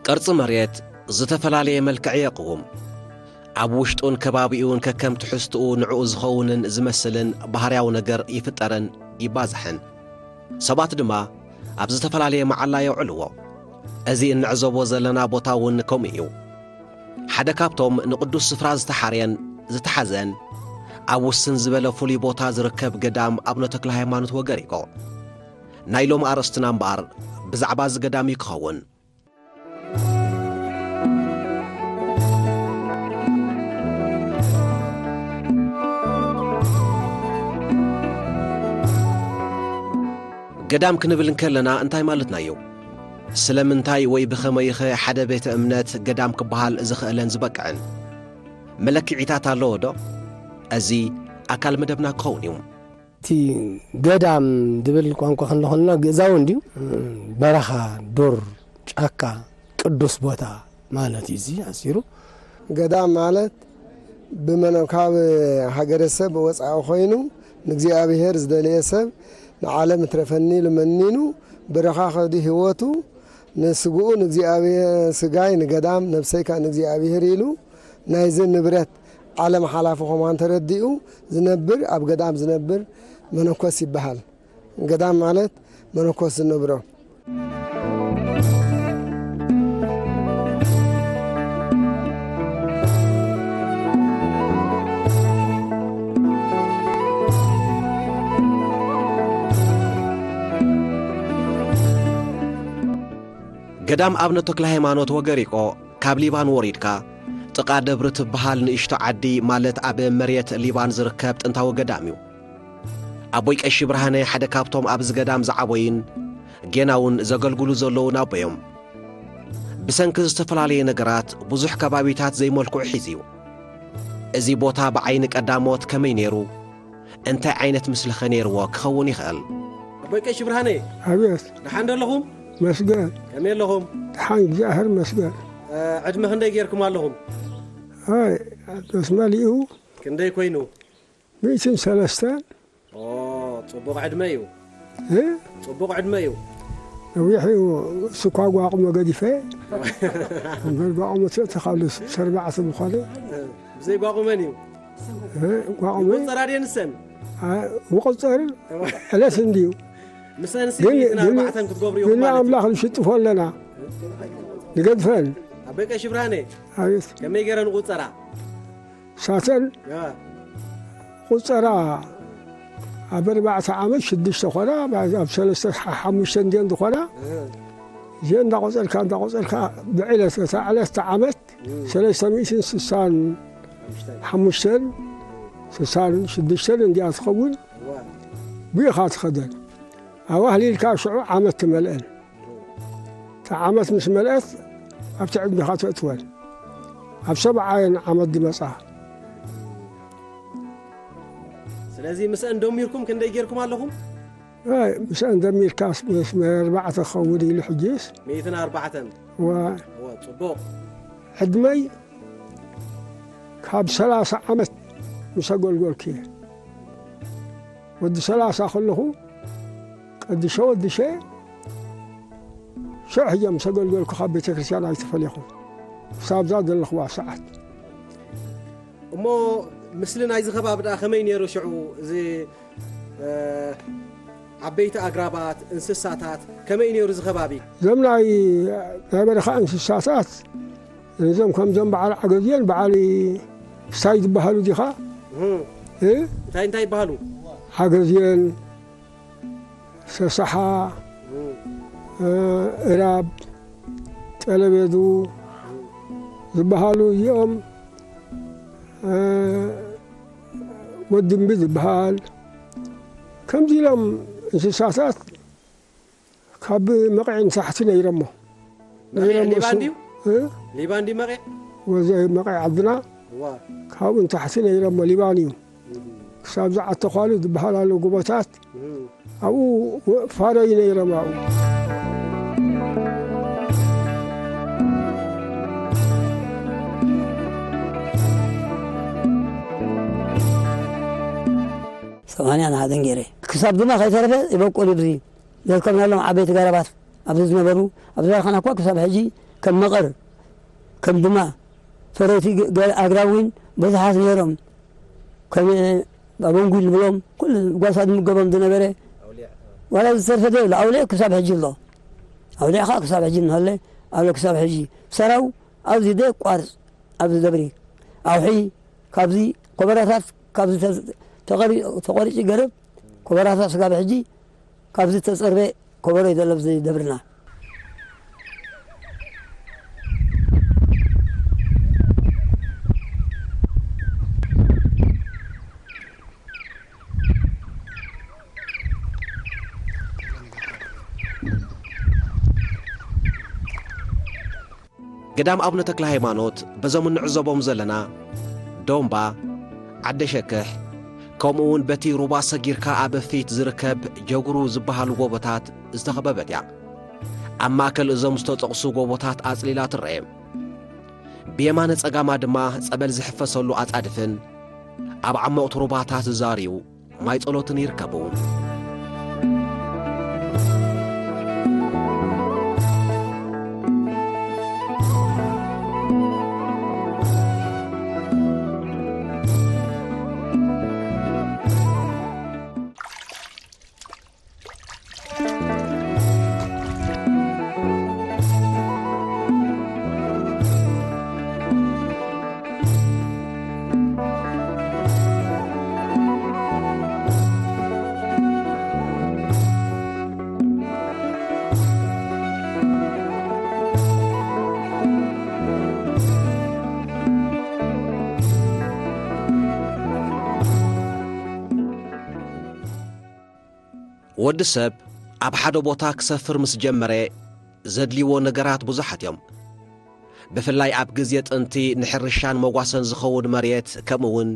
ቅርጺ መሬት ዝተፈላለየ መልክዕ የቕውም። ኣብ ውሽጡን ከባቢኡን ከከም ትሕዝትኡ ንዕኡ ዝኸውንን ዝመስልን ባህርያዊ ነገር ይፍጠርን ይባዝሕን። ሰባት ድማ ኣብ ዝተፈላለየ መዓላ የውዕልዎ። እዚ እንዕዘቦ ዘለና ቦታ እውን ከምኡ እዩ። ሓደ ካብቶም ንቅዱስ ስፍራ ዝተሓርየን ዝተሓዘን ኣብ ውስን ዝበለ ፍሉይ ቦታ ዝርከብ ገዳም ኣቡነ ተክለ ሃይማኖት ወገሪቆ። ናይ ሎሚ ኣርእስትና እምበኣር ብዛዕባ እዚ ገዳም እዩ ክኸውን። ገዳም ክንብል እንከለና እንታይ ማለትና እዩ? ስለምንታይ ወይ ብኸመይኸ ሓደ ቤተ እምነት ገዳም ክበሃል ዝኽእልን ዝበቅዕን? መለክዒታት ኣለዎ ዶ? እዚ ኣካል መደብና ክኸውን እዩ። እቲ ገዳም ዝብል ቋንቋ ክንልኸልና ግእዛዊ እንድዩ። በረኻ፣ ዱር፣ ጫካ፣ ቅዱስ ቦታ ማለት እዩ። እዚ ኣሲሩ ገዳም ማለት ብመነ-፣ ካብ ሃገረ ሰብ ወፃኢ ኮይኑ ንእግዚኣብሔር ዝደለየ ሰብ ንዓለም እትረፈኒ ኢሉ መኒኑ በረኻ ከዱ ህይወቱ ንስግኡ ንእግዚኣብሔር፣ ስጋይ ንገዳም ነብሰይካ ንእግዚኣብሔር ኢሉ ናይዚ ንብረት ዓለም ሓላፊ ኾማን ተረዲኡ ዝነብር፣ ኣብ ገዳም ዝነብር መነኮስ ይበሃል። ገዳም ማለት መነኮስ ዝነብሮ። ገዳም ኣቡነ ተክለ ሃይማኖት ወገሪቆ ካብ ሊባን ወሪድካ ጥቓ ደብሪ ትበሃል ንእሽቶ ዓዲ፣ ማለት ኣብ መሬት ሊባን ዝርከብ ጥንታዊ ገዳም እዩ። ኣቦይ ቀሺ ብርሃነ ሓደ ካብቶም ኣብዚ ገዳም ዝዓበዩን ጌና እውን ዘገልግሉ ዘለዉን ኣቦ እዮም። ብሰንኪ ዝተፈላለየ ነገራት ብዙሕ ከባቢታት ዘይመልክዑ ሒዙ እዩ። እዚ ቦታ ብዓይኒ ቀዳሞት ከመይ ነይሩ? እንታይ ዓይነት ምስሊኸ ነይርዎ ክኸውን ይኽእል? ኣቦይ ቀሺ ብርሃነ፣ ኣቤት። ደሓን ዶ ኣለኹም? መስገን። ከመይ ኣለኹም? ደሓን፣ እግዚኣብሔር መስገን። እ፣ ዕድመ ክንደይ ጌርኩም ኣለኹም? ኣይ፣ ኣቶስ መሊኡ። ክንደይ ኮይኑ? ሚእትን ሰለስተን። ኦ፣ ጽቡቕ ዕድመ እዩ። እ? ጽቡቕ ዕድመ እዩ። ነዊሕ እዩ፣ እሱ እኳ ጓቑመ ገዲፈ። እምበር ጓቑመ ትእቲ ካብ ልስ-፣ ሰርባዕተ ምዃነ። እ፣ ብዘይ ጓቑመን እዩ። እ፣ ጓቑመ። ይቁጸራ ድየን ንሰን? አ፣ ይቁጸር። ዕለት እንድዩ። ምሰንሲ ግን፣ ሚእትን ኣርባዕተን ክትገብሩ ኢኹም ግን ማለት እዩ። ኣምላኽ ንሽጥፎ ኣለና። ንገድፈን። ኣቦይ ቀሺ ብርሃነ፣ ኣቤት። ከመይ ገይረን ይቁጸራ? ሳተን ያ። ቁጸራ ኣብ ኣርባዕተ ዓመት ሽዱሽተ ኾና፣ ኣብ ሰለስተ ሓ-፣ ሓሙሽተ እንድየን ዝኾና፣ እ። እዚአን እንዳቆጸርካ፣ እንዳቆጸርካ ብዕለት፣ እታ ዕለት፣ እታ ዓመት እ። ሰለስተ ሚእትን ስሳን ሓሙሽተን፣ ሓሙሽተን፣ ስሳን ሽዱሽተን እንዲያ ትኸውን፣ ዋ። ብኢኻ ትኸደን። ኣዋህሊልካ ሽዑ ዓመት ትመልአን። እታ ዓመት ምስ መልአት ኣብቲ ዕድሜኻ ተእትወን። ኣብ ሰብዓየን ዓመት ዝመጻ። ስለዚ ምስአን ደሚርኩም ክንደይ ጌርኩም ኣለኹም? ኣይ፣ ምስአን ደሚርካስ ምስ ኣርባዕተ ክኸውን ኢሉ ሕጂስ። ሚእትን ኣርባዕተን። ዋ። እወ፣ ጽቡቕ። ዕድመይ ካብ ሰላሳ ዓመት ምስ ኣገልገልኩ እየ። ወዲ ሰላሳ ከለኹ ቀዲሸ ወዲሸ ሽዑ ሕጂ ምስ ኣገልገልኩ ካብ ቤተ ክርስቲያን ኣይተፈለኹ። ክሳብዛ ዘለኽዋ ሰዓት። እሞ ምስሊ ናይዚ ከባቢ ደኣ ከመይ ነይሩ ሽዑ? እዚ፣ እ፣ ዓበይቲ ኣግራባት፣ እንስሳታት፣ ከመይ ነይሩ እዚ ከባቢ? እዞም ናይ፣ ናይ በረኻ እንስሳታት፣ እዞም ከምዞም በዓል ዓገዝየን በዓል ስታይ ዝበሃሉ ዲኻ? እህ። እ? እንታይ እንታይ ይበሃሉ? ዓገዝየን፣ ሰሳሓ፣ እህ። እ፣ እራብ፣ ጠለቤዱ ዝበሃሉ እዚኦም፣ እ፣ ወድምቢ ዝበሃል፣ ከምዚ ኢሎም እንስሳታት ካብ መቒዕ ንታሕቲ ነይሮሞ። መቒዕ ነይሮሞ ሊባን እሱ-፣ ድዩ? እ? ሊባን ድዩ መቒዕ? ወዘ መቒዕ ዓድና እዋ። ካብኡ ንታሕቲ ነይሮሞ ሊባን እዩ። እም። ክሳብ ዝዓተኳሉ ዝበሃል ኣሎ ጎቦታት። እም። ኣብኡ ወ-፣ ፋረዩ ነይሮም ኣብኡ። ሰማንያን ሓደን ገይረ። ክሳብ ድማ ከይተረፈ ይበቁል እዩ። ዝርከብናሎም ዓበይቲ ገረባት ኣብዚ ዝነበሩ፣ ኣብ ዝበልኻና እኳ ክሳብ ሕጂ ከም መቐር፣ ከም ድማ፣ ፈረይቲ ገ-፣ ገ-፣ ኣግራብ እውን ብዙሓት ነይሮም። ከም ኣበንጉል ንብሎም፣ ኩሉ ጓሳ ዝምገቦም ዝነበረ፣ ዋላ ዝተርፈ ዘይብሉ ኣውሊዕ ክሳብ ሕጂ ኣሎ። ኣውሊዕ ኸዓ ክሳብ ሕጂ እንሀለ ኣሎ፣ ክሳብ ሕጂ። ሰራው ኣብዚ ደቋርጽ፣ ኣብዚ ደብሪ ኣውሒ፣ ካብዚ ኮበራታት፣ ካብዚ ተ-፣ ተቐሪ-፣ ተቖሪጹ ገረብ፣ ኮበራታት ስጋብ ሕጂ ካብዚ ተጸርበ ኮበሮ እዩ ዘሎ ኣብዚ ደብርና። ገዳም ኣቡነ ተክለ ሃይማኖት በዞም እንዕዘቦም ዘለና ዶምባ፣ ዓደ ሸክሕ፣ ከምኡ እውን በቲ ሩባ ሰጊርካ ኣብ ፊት ዝርከብ ጀጉሩ ዝበሃሉ ጎቦታት ዝተኸበበት እያ። ኣብ ማእከል እዞም ዝተጠቕሱ ጎቦታት ኣጽሊላ ትረኤ። ብየማነ ጸጋማ ድማ ጸበል ዝሕፈሰሉ ኣጻድፍን ኣብ ዓሞቕቲ ሩባታት ዝዛርዩ ማይ ጸሎትን ይርከቡ። ወዲ ሰብ ኣብ ሓደ ቦታ ክሰፍር ምስ ጀመረ፣ ዘድልይዎ ነገራት ብዙሓት እዮም። ብፍላይ ኣብ ግዜ ጥንቲ ንሕርሻን መጓሰን ዝኸውን መሬት፣ ከምኡ እውን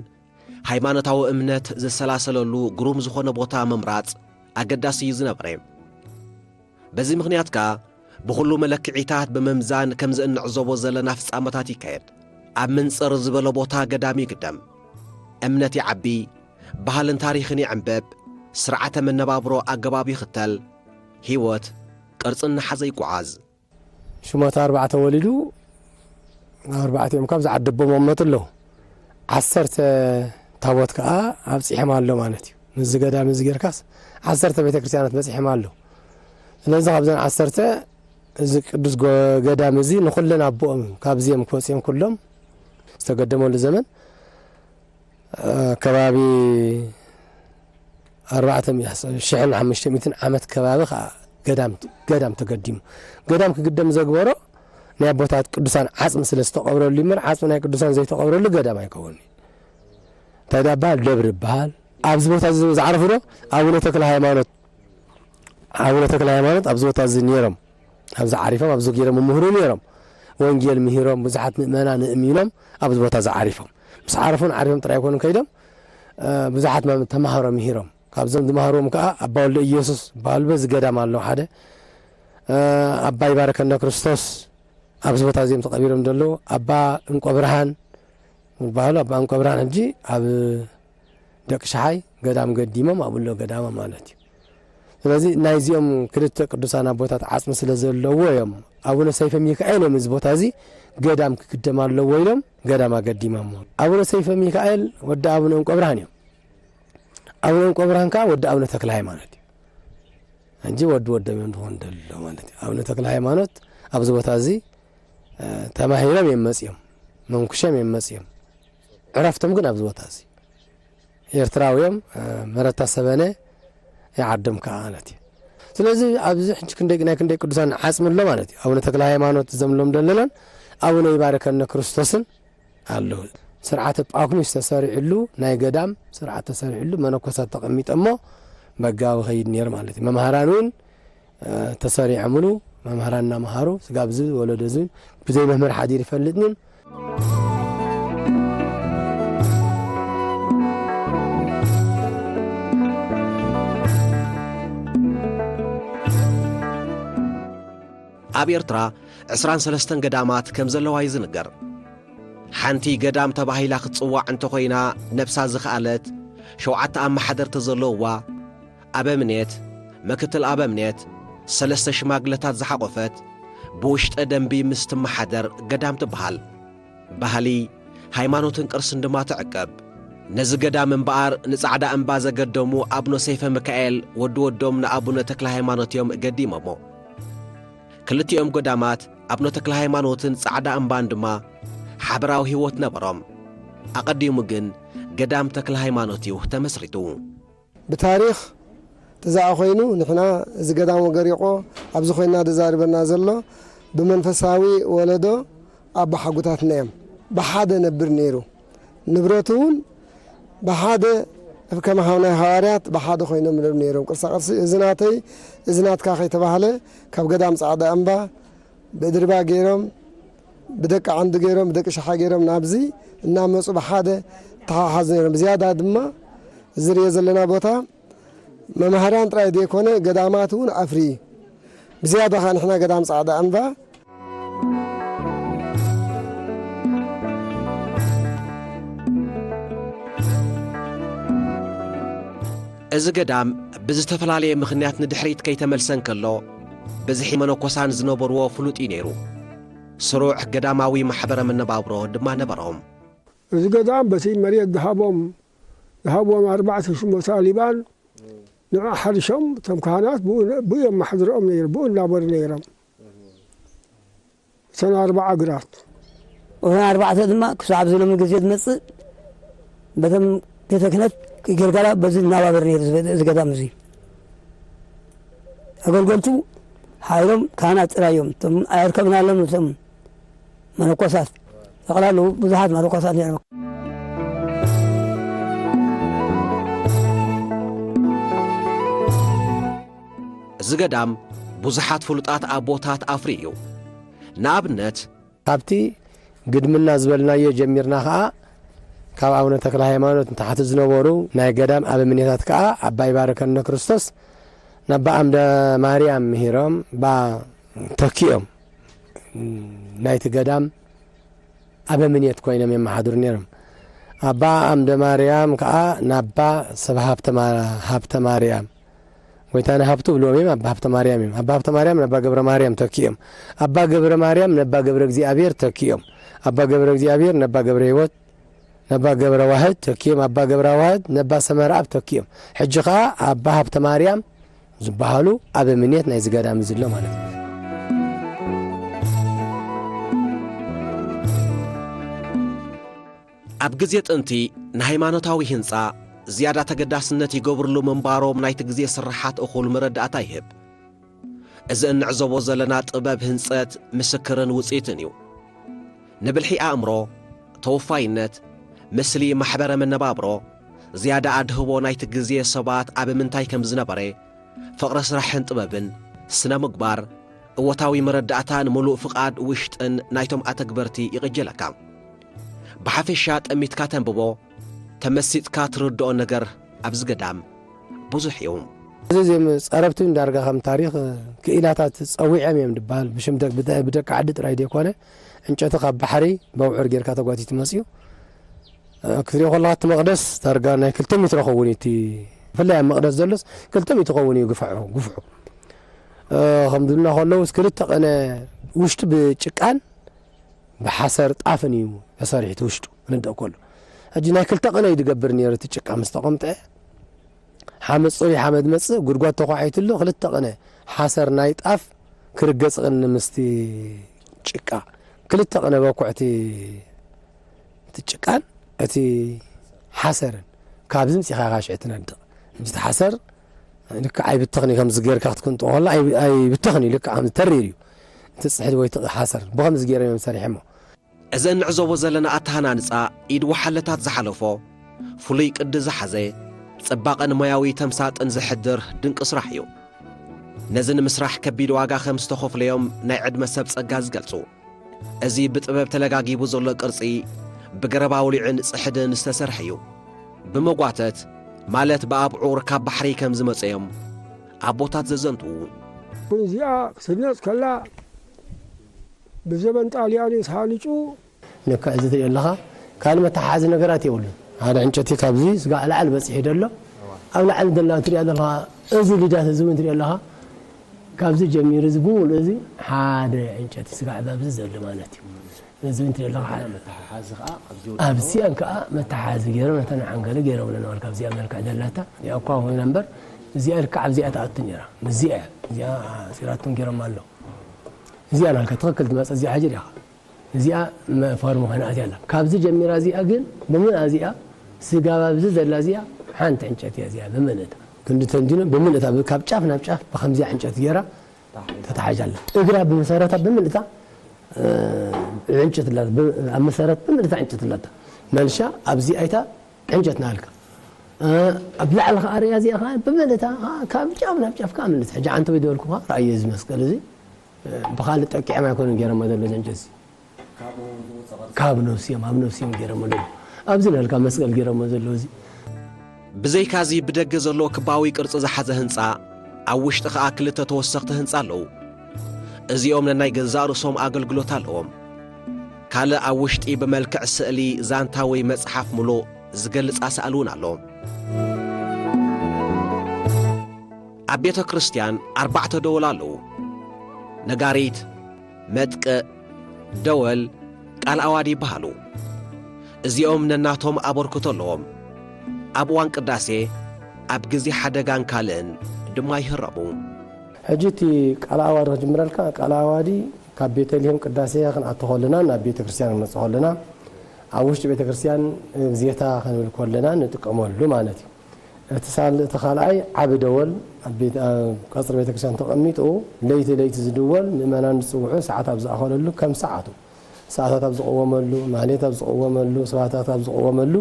ሃይማኖታዊ እምነት ዝሰላሰለሉ ግሩም ዝኾነ ቦታ ምምራጽ ኣገዳሲ እዩ ዝነበረ። በዚ ምኽንያት ከኣ፣ ብኹሉ መለክዒታት ብምምዛን ከምዚ እንዕዘቦ ዘለና ፍጻመታት ይካየድ። ኣብ ምንጽር ዝበለ ቦታ ገዳም ይግደም። እምነት ይዓቢ፣ ባህልን ታሪኽን ይዕንበብ፣ ስርዓተ መነባብሮ ኣገባብ ይኽተል፣ ህይወት ቅርጺ እናሓዘ ይጓዓዝ። ሽሞታ ኣርባዕተ ወሊዱ፣ ኣርባዕቲኦም ካብ ዝዓደቦም ኣመት ኣለዉ። ዓሰርተ ታቦት ከኣ ኣብጺሖም ኣሎ ማለት እዩ። ምስዚ ገዳም እዚ ጌርካስ ዓሰርተ ቤተ ክርስቲያናት በጺሖም ኣሎ። ስለዚ ካብዘን ዓሰርተ እዚ ቅዱስ ጎ-፣ ገዳም እዚ ንኹለን ኣቦኦም ካብዚኦም ክወጽኦም ኩሎም ዝተገደመሉ ዘመን፣ እ፣ ከባቢ ኣርባዕተ ሚእቲ፣ ሽሕን ሓሙሽተ ሚእትን ዓመት ከባቢ ኸዓ ገዳም፣ ገዳም ተገዲሙ። ገዳም ክግደም ዘግበሮ ናይ ኣቦታት ቅዱሳን ዓጽሚ ስለ ዝተቐብረሉ እዩ እምበር፣ ዓጽሚ ናይ ቅዱሳን ዘይተቐብረሉ ገዳም ኣይከውንን። እንታይ ደኣ ይበሃል? ደብሪ ይበሃል። ኣብዚ ቦታ እዚ ዝዓረፉ ዶ? ኣቡነ ተክለ ሃይማኖት፣ ኣቡነ ተክለ ሃይማኖት ኣብዚ ቦታ እዚ ነይሮም። ኣብዚ ዓሪፎም፣ ኣብዚ ገይሮም ምምህሩ ነይሮም። ወንጌል ምሂሮም፣ ብዙሓት ምእመናን እሚኖም ኣብዚ ቦታ እዚ ዓሪፎም። ምስ ዓረፉን ዓሪፎም ጥራይ ኣይኮኑን ከይዶም፣ እ፣ ብዙሓት መም-፣ ተማሃሮ ምሂሮም። ካብዞም ዝመሃርዎም ከኣ ኣባ ወልደ ኢየሱስ ዝበሃሉ በዚ ገዳም ኣለዉ ሓደ። እ፣ ኣባ ይባርከነ ክርስቶስ ኣብዚ ቦታ እዚኦም ተቐቢሮም ዘለዉ። ኣባ እንቆ ብርሃን ዝበሃሉ፣ ኣባ እንቆ ብርሃን ሕጂ ኣብ ደቂ ሸሓይ ገዳም ገዲሞም ኣብኡ ኣሎ ገዳማ ማለት እዩ። ስለዚ ናይዚኦም ክልተ ቅዱሳን ኣቦታት ዓጽሚ ስለ ዘለዎ እዮም ኣቡነ ሰይፈ ሚካኤል እዮም እዚ ቦታ እዚ ገዳም ክግደም ኣለዎ ኢሎም ገዳም ኣገዲሞሞ። ኣቡነ ሰይፈ ሚካኤል ወዲ ኣቡነ እንቆ ብርሃን እዮም። ኣቡነ እንቆ ብርሃን ከኣ ወዲ ኣቡነ ተክለ ሃይማኖት እዩ። ሕጂ ወዲ ወዶም እዮም ዝኾኑ ደሎ ማለት እዩ። ኣቡነ ተክለ ሃይማኖት ኣብዚ ቦታ እዚ፣ እ፣ ተማሂሮም እዮም መጺኦም። መንኩሾም እዮም መጺኦም። ዕረፍቶም ግን ኣብዚ ቦታ እዚ። ኤርትራዊ እዮም፣ እ፣ መረታ ሰበነ ይዓዶም ከኣ ማለት እዩ። ስለዚ ኣብዚ ሕጂ ክንደይ፣ ናይ ክንደይ ቅዱሳን ዓጽሚ ኣሎ ማለት እዩ። ኣቡነ ተክለ ሃይማኖት ዘምሎም ደለናን ኣቡነ ይባርከነ ክርስቶስን ኣለዉ። ስርዓተ ጳኩሚስ ተሰሪዕሉ፣ ናይ ገዳም ስርዓት ተሰሪዕሉ፣ መነኮሳት ተቐሚጠሞ በጋዊ ኸይድ ነይሩ ማለት እዩ። መምሃራን እውን፣ እ፣ ተሰሪዖምሉ፣ መምሃራን እናመሃሩ፣ ስጋብ እዚ ወለዶ እዚ ብዘይ መምህር ሓዲር ይፈልጥን። ኣብ ኤርትራ ዕስራን ሰለስተን ገዳማት ከም ዘለዋ እዩ ዝንገር። ሓንቲ ገዳም ተባሂላ ክትጽዋዕ እንተኾይና፣ ነብሳ ዝኸኣለት፣ ሸውዓተ ኣመሓደርቲ ዘለውዋ፣ ኣበምኔት፣ ምክትል ኣበምኔት፣ ሰለስተ ሽማግለታት ዝሓቖፈት፣ ብውሽጠ ደንቢ ምስ ትመሓደር ገዳም ትበሃል። ባህሊ፣ ሃይማኖትን ቅርስን ድማ ትዕቅብ። ነዚ ገዳም እምበኣር ንጻዕዳ እምባ ዘገደሙ ኣቡነ ሰይፈ ሚካኤል ወዲ ወዶም ንኣቡነ ተክለ ሃይማኖት እዮም ገዲሞሞ። ክልቲኦም ገዳማት ኣቡነ ተክለ ሃይማኖትን ጻዕዳ እምባን ድማ ሓበራዊ ህይወት ነበሮም። ኣቐዲሙ ግን ገዳም ተክለ ሃይማኖት እዩ ተመስሪቱ። ብታሪኽ ተዛኣ ኮይኑ ንሕና እዚ ገዳም ወገሪቆ ኣብዚ ኮይና ዘዛርበና ዘሎ ብመንፈሳዊ ወለዶ ኣቦሓጎታትና እዮም። ብሓደ ነብር ነይሩ። ንብረቱ እውን ብሓደ ከም ሃው ናይ ሃዋርያት ብሓደ ኮይኖም ነብር ነይሮም። ቅርሳ ቅርሲ እዚ ናተይ እዚ ናትካ ከይተባህለ ካብ ገዳም ጻዕዳ እምባ ብድርባ ገይሮም ብደቂ ዓንዲ ገይሮም ብደቂ ሸሓ ገይሮም ናብዚ እናመፁ ብሓደ ተሓሓዙ ነይሮም። ብዝያዳ ድማ እዚ ንሪኦ ዘለና ቦታ መምሃርያን ጥራይ ዘይኮነ ገዳማት እውን ኣፍርዩ። ብዝያዳ ኸዓ ንሕና ገዳም ጻዕዳ እምባ። እዚ ገዳም ብዝተፈላለየ ምኽንያት ንድሕሪት ከይተመልሰ እንከሎ፣ ብዝሒ መነኮሳን ዝነበርዎ ፍሉጥ እዩ ነይሩ። ስሩዕ ገዳማዊ ማሕበረ መነባብሮ ድማ ነበሮም። እዚ ገዳም በቲ መሬት ዝሃቦም ዝሃብዎም ኣርባዕተ ሽሞታ ሊባን ንዑ ሓሪሶም እቶም ካህናት ብኡ ብኡ የመሓድርኦም ነይሮም፣ ብኡ እናበሉ ነይሮም። እተን ኣርባዓ ግራት። እተን ኣርባዕተ ድማ ክሳብ ኣብዚ ሎሚ ግዜ ዝመጽእ በቶም ቤተ ክህነት ጌልጋላ በዚ እናባበር ነይሩ እዚ ገዳም እዚ። ኣገልገልቱ ሓይሎም ካህናት ጥራይ እዮም። እቶም ኣየርከብናሎም እቶም መነኮሳት ጠቕላሉ ብዙሓት መነኮሳት ነይሮም። እዚ ገዳም ብዙሓት ፍሉጣት ኣቦታት ኣፍርዩ እዩ። ንኣብነት፣ ካብቲ ግድምና ዝበልናዮ ጀሚርና ከኣ ካብ ኣቡነ ተክለ ሃይማኖት ንታሕቲ ዝነበሩ ናይ ገዳም ኣበምኔታት ከኣ ኣባ ይባርከነ ክርስቶስ ናባ ኣምደ ማርያም ምሂሮም ባ ተኪኦም ናይቲ ገዳም ኣበምኔት ኮይኖም የመሓድሩ ነይሮም። ኣባ ኣምደ ማርያም ከኣ ናባ ሰብ ሃብተ ማርያም ጎይታነ ሃብቱ ብልዎም እዮም ኣባ ሃብተ ማርያም እዮም ኣባ ሃብተ ማርያም ነባ ገብረ ማርያም ተኪኦም ኣባ ገብረ ማርያም ነባ ገብረ እግዚኣብሔር ተኪኦም ኣባ ገብረ እግዚኣብሔር ነባ ገብረ ህይወት ነባ ገብረ ዋህድ ተኪኦም ኣባ ገብረ ዋህድ ነባ ሰመረኣብ ተኪኦም ሕጂ ከኣ ኣባ ሃብተ ማርያም ዝበሃሉ ኣበምኔት ናይዚ ገዳም እዚ ኣሎ ማለት እዩ። ኣብ ግዜ ጥንቲ ንሃይማኖታዊ ህንጻ ዝያዳ ተገዳስነት ይገብርሉ ምንባሮም ናይቲ ግዜ ስርሓት እኹል መረዳእታ ይህብ። እዚ እንዕዘቦ ዘለና ጥበብ ህንጸት ምስክርን ውጽኢትን እዩ። ንብልሒ ኣእምሮ፣ ተወፋይነት፣ ምስሊ ማሕበረ መነባብሮ ዝያዳ ኣድህቦ ናይቲ ግዜ ሰባት ኣብ ምንታይ ከም ዝነበረ፣ ፍቕሪ ስራሕን ጥበብን፣ ስነ ምግባር፣ እወታዊ መረዳእታን ምሉእ ፍቓድ ውሽጥን ናይቶም ኣተግበርቲ ይቕጀለካ። ብሓፈሻ ጠሚትካ ተንብቦ፣ ተመሲጥካ ትርድኦ ነገር ኣብዚ ገዳም ብዙሕ እዩ። እዚ ዜም ጸረብቲ ዳርጋ ከም ታሪኽ ክኢላታት ጸዊዐም እዮም ድበሃል ብሽም ብደቂ ዓዲ ጥራይ ዘይኮነ ዕንጨቲ ካብ ባሕሪ በውዕር ጌርካ ተጓቲቱ መጽዩ ክትሪኦ ከለኻ እቲ መቕደስ ዳርጋ ናይ ክልተ ሜትሮ ኸውን እቲ ብፍላይ ኣብ መቕደስ ዘሎስ ክልተ ሚእቲ ኸውን እዩ ግፍሑ ግፍሑ ከም ዝብልና ከለውስ ክልተ ቀነ ውሽጡ ብጭቃን ብሓሰር ጣፍን እዩ ተሰሪሑ እቲ ውሽጡ ክንደእ ከሎ ሕጂ ናይ ክልተ ቀነ እዩ ዝገብር ነይሩ እቲ ጭቃ ምስ ተቐምጠ ሓመድ ጽሩይ ሓመድ መጽእ ጉድጓድ ተዃዒትሉ ክልተ ቅነ ሓሰር ናይ ጣፍ ክርገጽ ቅኒ ምስቲ ጭቃ ክልተ ቅነ በኩዕ እቲ እቲ ጭቃን እቲ ሓሰርን ካብዚ ምጽኻ ኢኻ ሽዕ ትነድቕ እቲ ሓሰር ልክዕ ኣይብተኽን እዩ ከምዚ ጌርካ ክትክንጥቆ ከሎ ኣይብተኽን እዩ ልክዕ ከምዚ ተሪር እዩ እቲ ጽሕዲ ወይ ሓሰር ብኸምዚ ገይሮም እዮም ሰሪሖሞ እዚ እንዕዘቦ ዘለና ኣተሃናንጻ ኢድ ወሓለታት ዝሓለፎ፣ ፍሉይ ቅዲ ዝሓዘ፣ ጽባቐን ሞያዊ ተምሳጥን ዘሕድር ድንቂ ስራሕ እዩ። ነዚ ንምስራሕ ከቢድ ዋጋ ከም ዝተኸፍለዮም ናይ ዕድመ ሰብ ጸጋ ዝገልጹ። እዚ ብጥበብ ተለጋጊቡ ዘሎ ቅርጺ ብገረብ ኣውሊዕን ጽሕድን ዝተሰርሐ እዩ። ብመጓተት ማለት ብኣብዑር ካብ ባሕሪ ከም ዝመጸ እዮም ኣቦታት ዘዘንትዉ። እዚኣ ክትህነጽ ከላ ብዘበን ጣልያን እዩ ተሃኒጹ። ነካ እዚ ትሪኦ ኣለኻ ካልእ መተሓሓዚ ነገራት የብሉን። ሓደ ዕንጨቲ ካብዚ ስጋዕ ላዕሊ በፂሑ ደሎ ኣብ ላዕሊ ደላ ትሪኣ ዘለኻ እዚ ልዳት እዚ እውን ትሪኦ ኣለኻ ካብዚ ጀሚሩ እዚ ብምሉእ እዚ ሓደ ዕንጨይቲ ስጋዕ ኣብዚ ዘሎ ማለት እዩ። እዚ እንትን ኣለኻ ሓደ መተሓሓዚ ከዓ ኣብዚ ወዲኡ ኣብዚኣን ከዓ መተሓሓዚ ገይሮም ነተን ዓንገለ ገይሮምለን ነበር ካብዚኣ መልክዕ ዘላታ ያኳ ኮይና እምበር እዚኣ ልክዕ ኣብዚኣ ትኣቱ ነይራ። ምስዚኣ እያ እዚኣ ሲራቶም ገይሮም ኣሎ። እዚኣ ናልካ ትኽክል ትመፀ እዚኣ ሓጂ ዲኻ? እዚኣ መ- ፎርም ኮይና ኣትያ ኣላ። ካብዚ ጀሚራ እዚኣ ግን ብምልኣ እዚኣ ስጋብ ኣብዚ ዘላ እዚኣ ሓንቲ ዕንጨት እያ እዚኣ ብምልእታ ክንዲ ተንዲኖ ብምልእታ ብ- ካብ ጫፍ ናብ ጫፍ ብከምዚኣ ዕንጨት ገይራ ተታሓሒዛ ኣላ። እግራ ብመሰረታ ብምልእታ ዕንጨት ላ ኣብ መሰረት ብምልእታ ዕንጨት ላታ መልሻ ኣብዚ ኣይታ ዕንጨት ናልካ ኣብ ላዕሊ ከዓ ርያ እዚኣ ከዓ ብምልእታ ካብ ጫፍ ናብ ጫፍ ከዓ ምልእታ ሕጂ ዓንተ ወይ ዝበልኩ ከዓ ራእየ እዚ መስቀል እዚ ብካልእ ጠቂዖም ኣይኮኑን ገይሮሞ ዘሎ እዚ ዕንጨት እዚ ካብ ነፍሲ እዮም ኣብ ነፍሲ እዮም ገይሮሞ ኣለዉ ኣብዚ ናልካ መስቀል ገይሮሞ ዘለዉ እዚ ብዘይካዚ ብደገ ዘሎ ክባዊ ቅርጺ ዝሓዘ ህንጻ ኣብ ውሽጢ ከኣ ክልተ ተወሰኽቲ ህንጻ ኣለዉ። እዚኦም ነናይ ገዛእ ርእሶም ኣገልግሎት ኣለዎም። ካልእ ኣብ ውሽጢ ብመልክዕ ስእሊ፣ ዛንታ ወይ መጽሓፍ ምሉእ ዝገልጽ ኣሳእል እውን ኣሎ። ኣብ ቤተ ክርስትያን ኣርባዕተ ደወል ኣለዉ። ነጋሪት፣ መጥቅእ፣ ደወል፣ ቃል ኣዋዲ ይበሃሉ። እዚኦም ነናቶም ኣበርክቶ ኣለዎም። ኣብ እዋን ቅዳሴ፣ ኣብ ግዜ ሓደጋን ካልእን ድማ ይህረሙ። ሕጂ እቲ ቃል ኣዋዲ ክጅምረልካ፣ ቃል ኣዋዲ ካብ ቤተልሔም ቅዳሴ ክንኣቱ ከለና ናብ ቤተ ክርስቲያን ክንመጽእ ከለና ኣብ ውሽጢ ቤተ ክርስቲያን እግዜታ ክንብል ከለና ንጥቀመሉ ማለት እዩ። እቲ ሳል እቲ ካልኣይ ዓቢ ደወል ኣብ ቤት ኣብ ቀጽሪ ቤተክርስትያን ተቐሚጡ ለይቲ ለይቲ ዝድወል ምእመናን ዝጽውዑ ሰዓት ኣብ ዝኣኸለሉ ከም ሰዓቱ ሰዓታት ኣብ ዝቐወመሉ ማህሌት ኣብ ዝቐወመሉ ስባታት ኣብ ዝቐወመሉ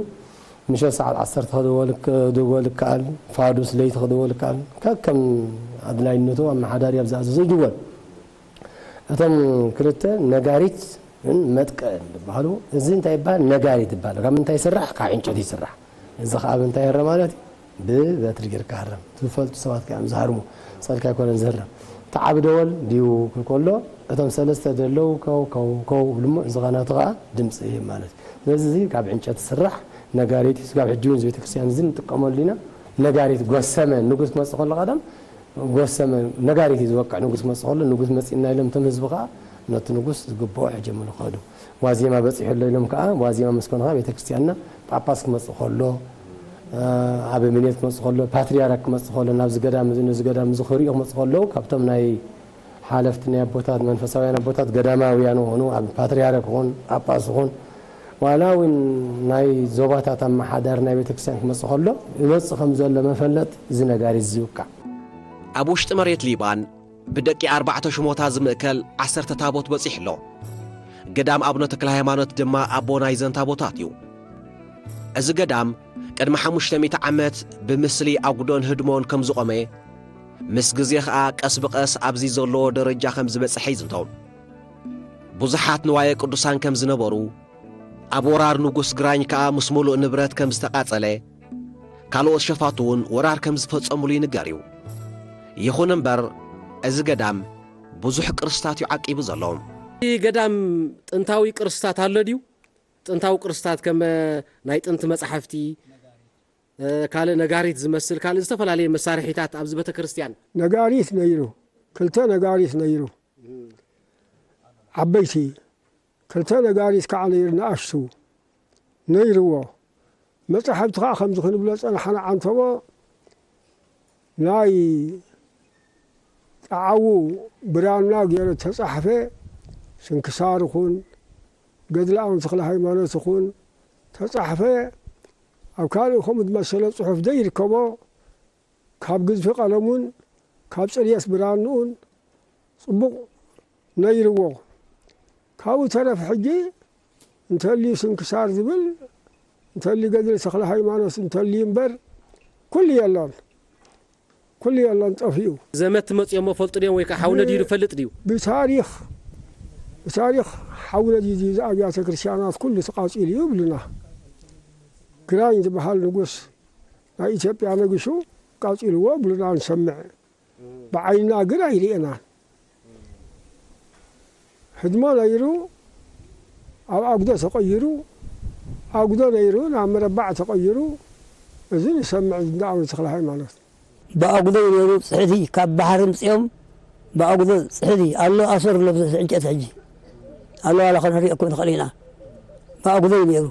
ምሸት ሰዓት ዓሰርተ ክድወል ክድወል ይከኣል ፋዱስ ለይቲ ክድወል ይከኣል ከከም ኣድላይነቱ ኣመሓዳሪ ኣብ ዝኣዘዞ ይድወል። እቶም ክልተ ነጋሪት ን መጥቅዕን ዝበሃሉ። እዚ እንታይ ይበሃል? ነጋሪት ይበሃል። ካብ ምንታይ ይስራሕ? ካብ ዕንጨይቲ ይስራሕ። እዚ ከዓ ብምንታይ ይህረም ማለት እዩ? ብበትሪ ጌርካ ህረም። ትፈልጡ ሰባት ከዓ እዮም ዝሃርሙ። ፀልካ ኣይኮነን ዝህረም። እቲ ዓቢ ደወል ድዩ ክብል ከሎ እቶም ሰለስተ ዘለዉ ከው ከው ከው ይብሉ እሞ እዚ ቐናቱ ከዓ ድምፂ ይህብ ማለት እዩ። ስለዚ እዚ ካብ ዕንጨይቲ ዝስራሕ ነጋሪት እዩ። ስጋብ ሕጂ እውን እዚ ቤተክርስትያን እዚ ንጥቀመሉ ኢና። ነጋሪት ጎሰመ ንጉስ ክመፅእ ከሎ ቀደም ጎሰመ ነጋሪት እዩ ዝወቅዕ ንጉስ ክመፅእ ከሎ ንጉስ መፂእና ኢሎም እቶም ህዝቢ ከዓ ነቲ ንጉስ ዝግብኦ ሕጀምሉ ክኸዱ ዋዜማ በፂሑ ኣሎ ኢሎም ከዓ ዋዜማ ምስ ኮነ ከዓ ቤተክርስትያንና ጳጳስ ክመፅእ ከሎ ኣበምኔት ክመፅእ ከሎ ፓትርያርክ ክመፅእ ከሎ ናብዚ ገዳም እዚ ነዚ ገዳም እዚ ክሪኡ ክመፅእ ከለዉ ካብቶም ናይ ሓለፍቲ ናይ ኣቦታት መንፈሳውያን ኣቦታት ገዳማውያን ይኹኑ ኣብ ፓትርያርክ ይኹን ጳጳስ ይኹን ዋላ እውን ናይ ዞባታት ኣመሓዳሪ ናይ ቤተክርስትያን ክመፅእ ከሎ ይመፅእ ከም ዘሎ መፈለጥ እዚ ነጋሪት እዚ ይውቃዕ። ኣብ ውሽጢ መሬት ሊባን ብደቂ ኣርባዕተ ሽሞታ ዝምእከል ዓሰርተ ታቦት በጺሑ ኣሎ። ገዳም ኣቡነ ተክለ ሃይማኖት ድማ ኣቦ ናይዘን ታቦታት እዩ። እዚ ገዳም ቅድሚ ሓሙሽተ ሚእቲ ዓመት ብምስሊ ኣጉዶን ህድሞን ከም ዝቖመ፣ ምስ ግዜ ኸኣ ቀስ ብቐስ ኣብዚ ዘለዎ ደረጃ ከም ዝበጽሐ ይዝንቶ። ብዙሓት ንዋየ ቅዱሳን ከም ዝነበሩ፣ ኣብ ወራር ንጉስ ግራኝ ከኣ ምስ ምሉእ ንብረት ከም ዝተቓጸለ፣ ካልኦት ሸፋቱ እውን ወራር ከም ዝፈጸሙሉ ይንገር እዩ። ይኹን እምበር፣ እዚ ገዳም ብዙሕ ቅርስታት እዩ ዓቂቡ ዘሎ። እቲ ገዳም ጥንታዊ ቅርስታት ኣሎ ድዩ? ጥንታዊ ቅርስታት ከም ናይ ጥንቲ መጻሕፍቲ፣ ካልእ ነጋሪት ዝመስል ካልእ ዝተፈላለየ መሳርሒታት ኣብዚ ቤተ ክርስቲያን። ነጋሪት ነይሩ፣ ክልተ ነጋሪት ነይሩ። ዓበይቲ ክልተ ነጋሪት ከዓ ነይሩ ንኣሽቱ ነይርዎ። መጻሕፍቲ ከዓ ከምዚ ክንብሎ ጸናሕና ዓንተቦ ናይ ጸዓዉ ብራና ገይሩ ተጻሕፈ ስንክሳር ይኹን ገድሊ ኣቡነ ተክለ ሃይማኖት ይኹን ተጻሕፈ ኣብ ካልእ ከምኡ ዝመሰለ ጽሑፍ ዘይርከቦ ካብ ግዝፊ ቀለሙን ካብ ጽርየት ብራንኡን ጽቡቕ ነይርዎ። ካብኡ ተረፍ ሕጂ እንተልዩ ስንክሳር ዝብል እንተልዩ ገድሊ ተኽለ ሃይማኖት እንተልዩ እምበር ኩሉ የሎን። ኩሉ የሎን ጠፊኡ። ዘመት መጽዮሞ ፈልጡ ድዮም ወይ ከዓ ሓው ነዲዱ ፈልጥ ድዩ? ብታሪኽ ብታሪኽ ሓው ነዲዱ እዚ ኣብያተ ክርስቲያናት ኩሉ ተቃጺሉ እዩ ይብሉና። ግራኝ ዝበሃል ንጉስ ናይ ኢትዮጵያ ነጊሱ ቃጺልዎ ይብሉና ንሰምዕ። ብዓይንና ግን ኣይርኤናን። ህድሞ ነይሩ፣ ኣብ ኣጉዶ ተቐይሩ፣ ኣጉዶ ነይሩ ናብ መረባዕ ተቐይሩ፣ እዚ ንሰምዕ እንዳ ኣቡነ ተኽለ ሃይማኖት። ብኣጉዶ ይነብሩ፣ ጽሕዲ ካብ ባሕሪ ምጺኦም ብኣጉዶ ጽሕዲ ኣሎ፣ ኣሰር ኣሎ፣ ብዘ-፣ ዕንጨት ሕጂ ኣሎ፣ ዋላ ከነርእየኩም ንኽእል ኢና። ብኣጉዶ እዩ ነይሩ።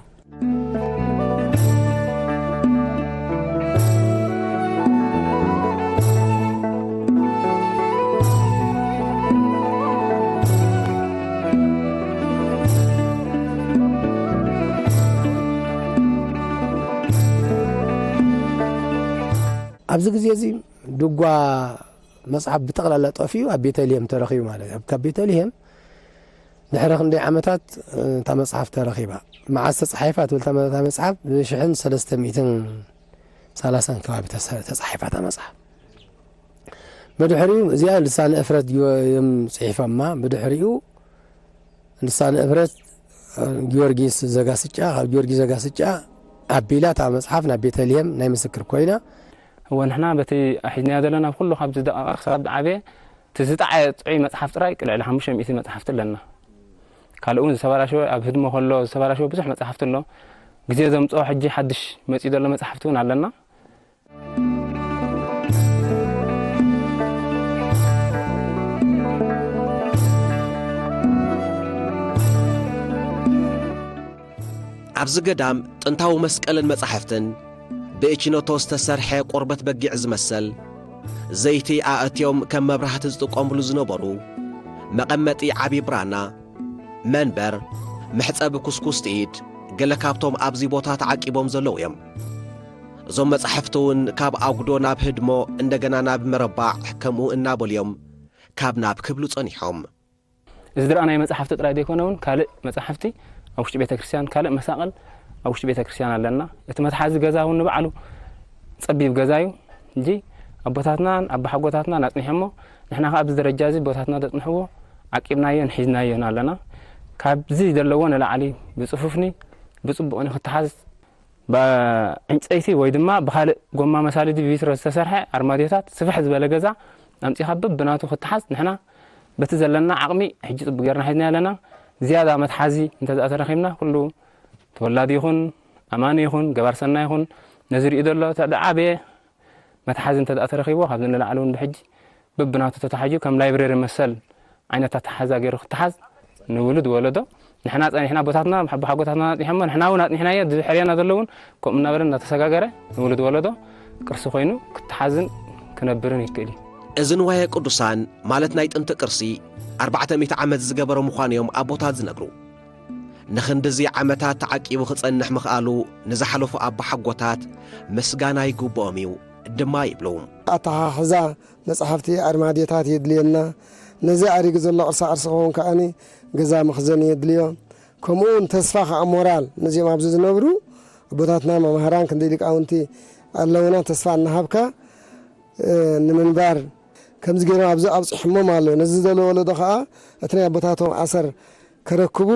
ኣብዚ ግዜ እዚ ድጓ መጽሓፍ ብጠቕላላ ጠፊኡ ኣብ ቤተልሔም ተረኺቡ ማለት እዩ። ካብ ቤተልሔም ድሕሪ ክንደይ ዓመታት፣ እ፣ እታ መጽሓፍ ተረኺባ። መዓስ ተጻሒፋ ትብል እታ መ-፣ እታ መጽሓፍ ብሽሕን ሰለስተ ሚእትን ሰላሳን ከባቢ ተሰ-፣ ተጻሒፋ እታ መጽሓፍ። ብድሕሪኡ እዚኣ ልሳነ እፍረት ጊዮ-፣ እዮም ጽሒፎማ። ብድሕሪኡ ልሳነ እፍረት፣ እ፣ ጊዮርጊስ ዘጋስጫ፣ ካብ ጊዮርጊስ ዘጋስጫ ኣቢላ እታ መጽሓፍ ናብ ቤተልሔም ናይ ምስክር ኮይና። እወ፣ ንሕና በቲ ሒዝናዮ ዘለና ኩሉ ካብዚ ደቐቐ ክሳብ ዝዓበየ እቲ ዝጠዓየ ጥዑይ መጽሓፍ ጥራይ ልዕሊ ሓሙሽተ ሚእቲ መጽሓፍቲ ኣለና። ካልእ እውን ዝተበላሸወ፣ ኣብ ህድሞ ከሎ ዝተበላሸወ ብዙሕ መጽሓፍቲ ኣሎ። ግዜ ዘምጽኦ ሕጂ ሓድሽ መጺኡ ዘሎ መጽሓፍቲ እውን ኣለና። ኣብዚ ገዳም ጥንታዊ መስቀልን መጻሕፍትን፣ ብእችነቶ ዝተሰርሐ ቆርበት በጊዕ ዝመሰል፣ ዘይቲ ኣእትዮም ከም መብራህቲ ዝጥቀምሉ ዝነበሩ፣ መቐመጢ ዓቢ ብራና፣ መንበር፣ መሕጸቢ ኩስኩስቲ ኢድ፣ ገለ ካብቶም ኣብዚ ቦታ ተዓቂቦም ዘለዉ እዮም። እዞም መጻሕፍቲ እውን ካብ ኣጉዶ ናብ ህድሞ፣ እንደገና ናብ መረባዕ፣ ከምኡ እናበሉ እዮም ካብ ናብ ክብሉ ጸኒሖም። እዚ ዝረኣናዮ መጻሕፍቲ ጥራይ ዘይኮነ እውን ካልእ መጻሕፍቲ ኣብ ውሽጢ ቤተ ክርስቲያን፣ ካልእ መሳቕል ኣብ ውሽጢ ቤተ ክርስቲያን ኣለና። እቲ መትሓዚ ገዛ እውን ንባዕሉ ጸቢብ ገዛ እዩ። እንጂ ኣቦታትናን ኣቦሓጎታትናን ኣጽኒሖሞ፣ ንሕና ከኣ ኣብዚ ደረጃ እዚ ኣቦታትና ዘጽንሕዎ ዓቂብናዮን ሒዝናዮን ኣለና። ካብዚ ዘለዎ ንላዕሊ ብጽፉፍኒ ብጽቡቕኒ ክተሓዝ፣ ብዕንጨይቲ ወይ ድማ ብኻልእ ጎማ መሳልዲ ቪትሮ ዝተሰርሐ ኣርማድዮታት፣ ስፍሕ ዝበለ ገዛ ኣምጺኻ በብናቱ ክተሓዝ፣ ንሕና በቲ ዘለና ዓቕሚ ሕጂ ጽቡቕ ጌርና ሒዝና ኣለና። ዝያዳ መትሓዚ እንተ ደኣ ተረኺብና፣ ኩሉ ተወላዲ ይኹን፣ ኣማኒ ይኹን፣ ገባር ሰናይ ይኹን፣ ነዚ ሪኡ ዘሎ፣ እቲ ዝዓበየ መትሓዚ እንተ ደኣ ተረኺብዎ፣ ካብዚ ንላዕሊ እውን ብሕጂ በብናቱ ተታሒዙ፣ ከም ላይብረሪ መሰል ዓይነት ኣተሓሕዛ ገይሩ ክተሓዝ፣ ንውሉድ ወለዶ፣ ንሕና ጸኒሕና፣ ኣቦታትና፣ ኣቦሓጎታትና ኣጽኒሖሞ፣ ንሕና እውን ኣጽኒሕናዮ፣ ድሕሬና ዘሎ እውን ከምኡ እናበለ እናተሰጋገረ ንውሉድ ወለዶ ቅርሲ ኮይኑ ክተሓዝን ክነብርን ይክእል እዩ። እዚ ንዋየ ቅዱሳን፣ ማለት ናይ ጥንቲ ቅርሲ፣ ኣርባዕተ ሚእቲ ዓመት ዝገበረ ምዃኑ እዮም ኣቦታት ዝነግሩ። ንኽንድዚ ዓመታት ተዓቂቡ ክጸንሕ ምኽኣሉ ንዝሓለፉ ኣቦሓጎታት ምስጋና ይግብኦም እዩ ድማ ይብሉ። ኣተሓሕዛ መጻሕፍቲ ኣርማድዮታት የድልየና። ነዚ ኣሪጉ ዘሎ ቅርሳ ቅርሲ ክኸውን ከኣኒ ገዛ መኽዘኒ የድልዮ። ከምኡ እውን ተስፋ ከኣ ሞራል ነዚኦም ኣብዚ ዝነብሩ ኣቦታትና መማህራን ክንደይ ሊቃውንቲ ኣለውና ተስፋ እናሃብካ፣ እ፣ ንምንባር ከምዚ ገይሮም ኣብዚ ኣብጽሕሞም ኣለዉ። ነዚ ዘሎ ወለዶ ከኣ እቲ ናይ ኣቦታቶም ኣሰር ከረክቡ።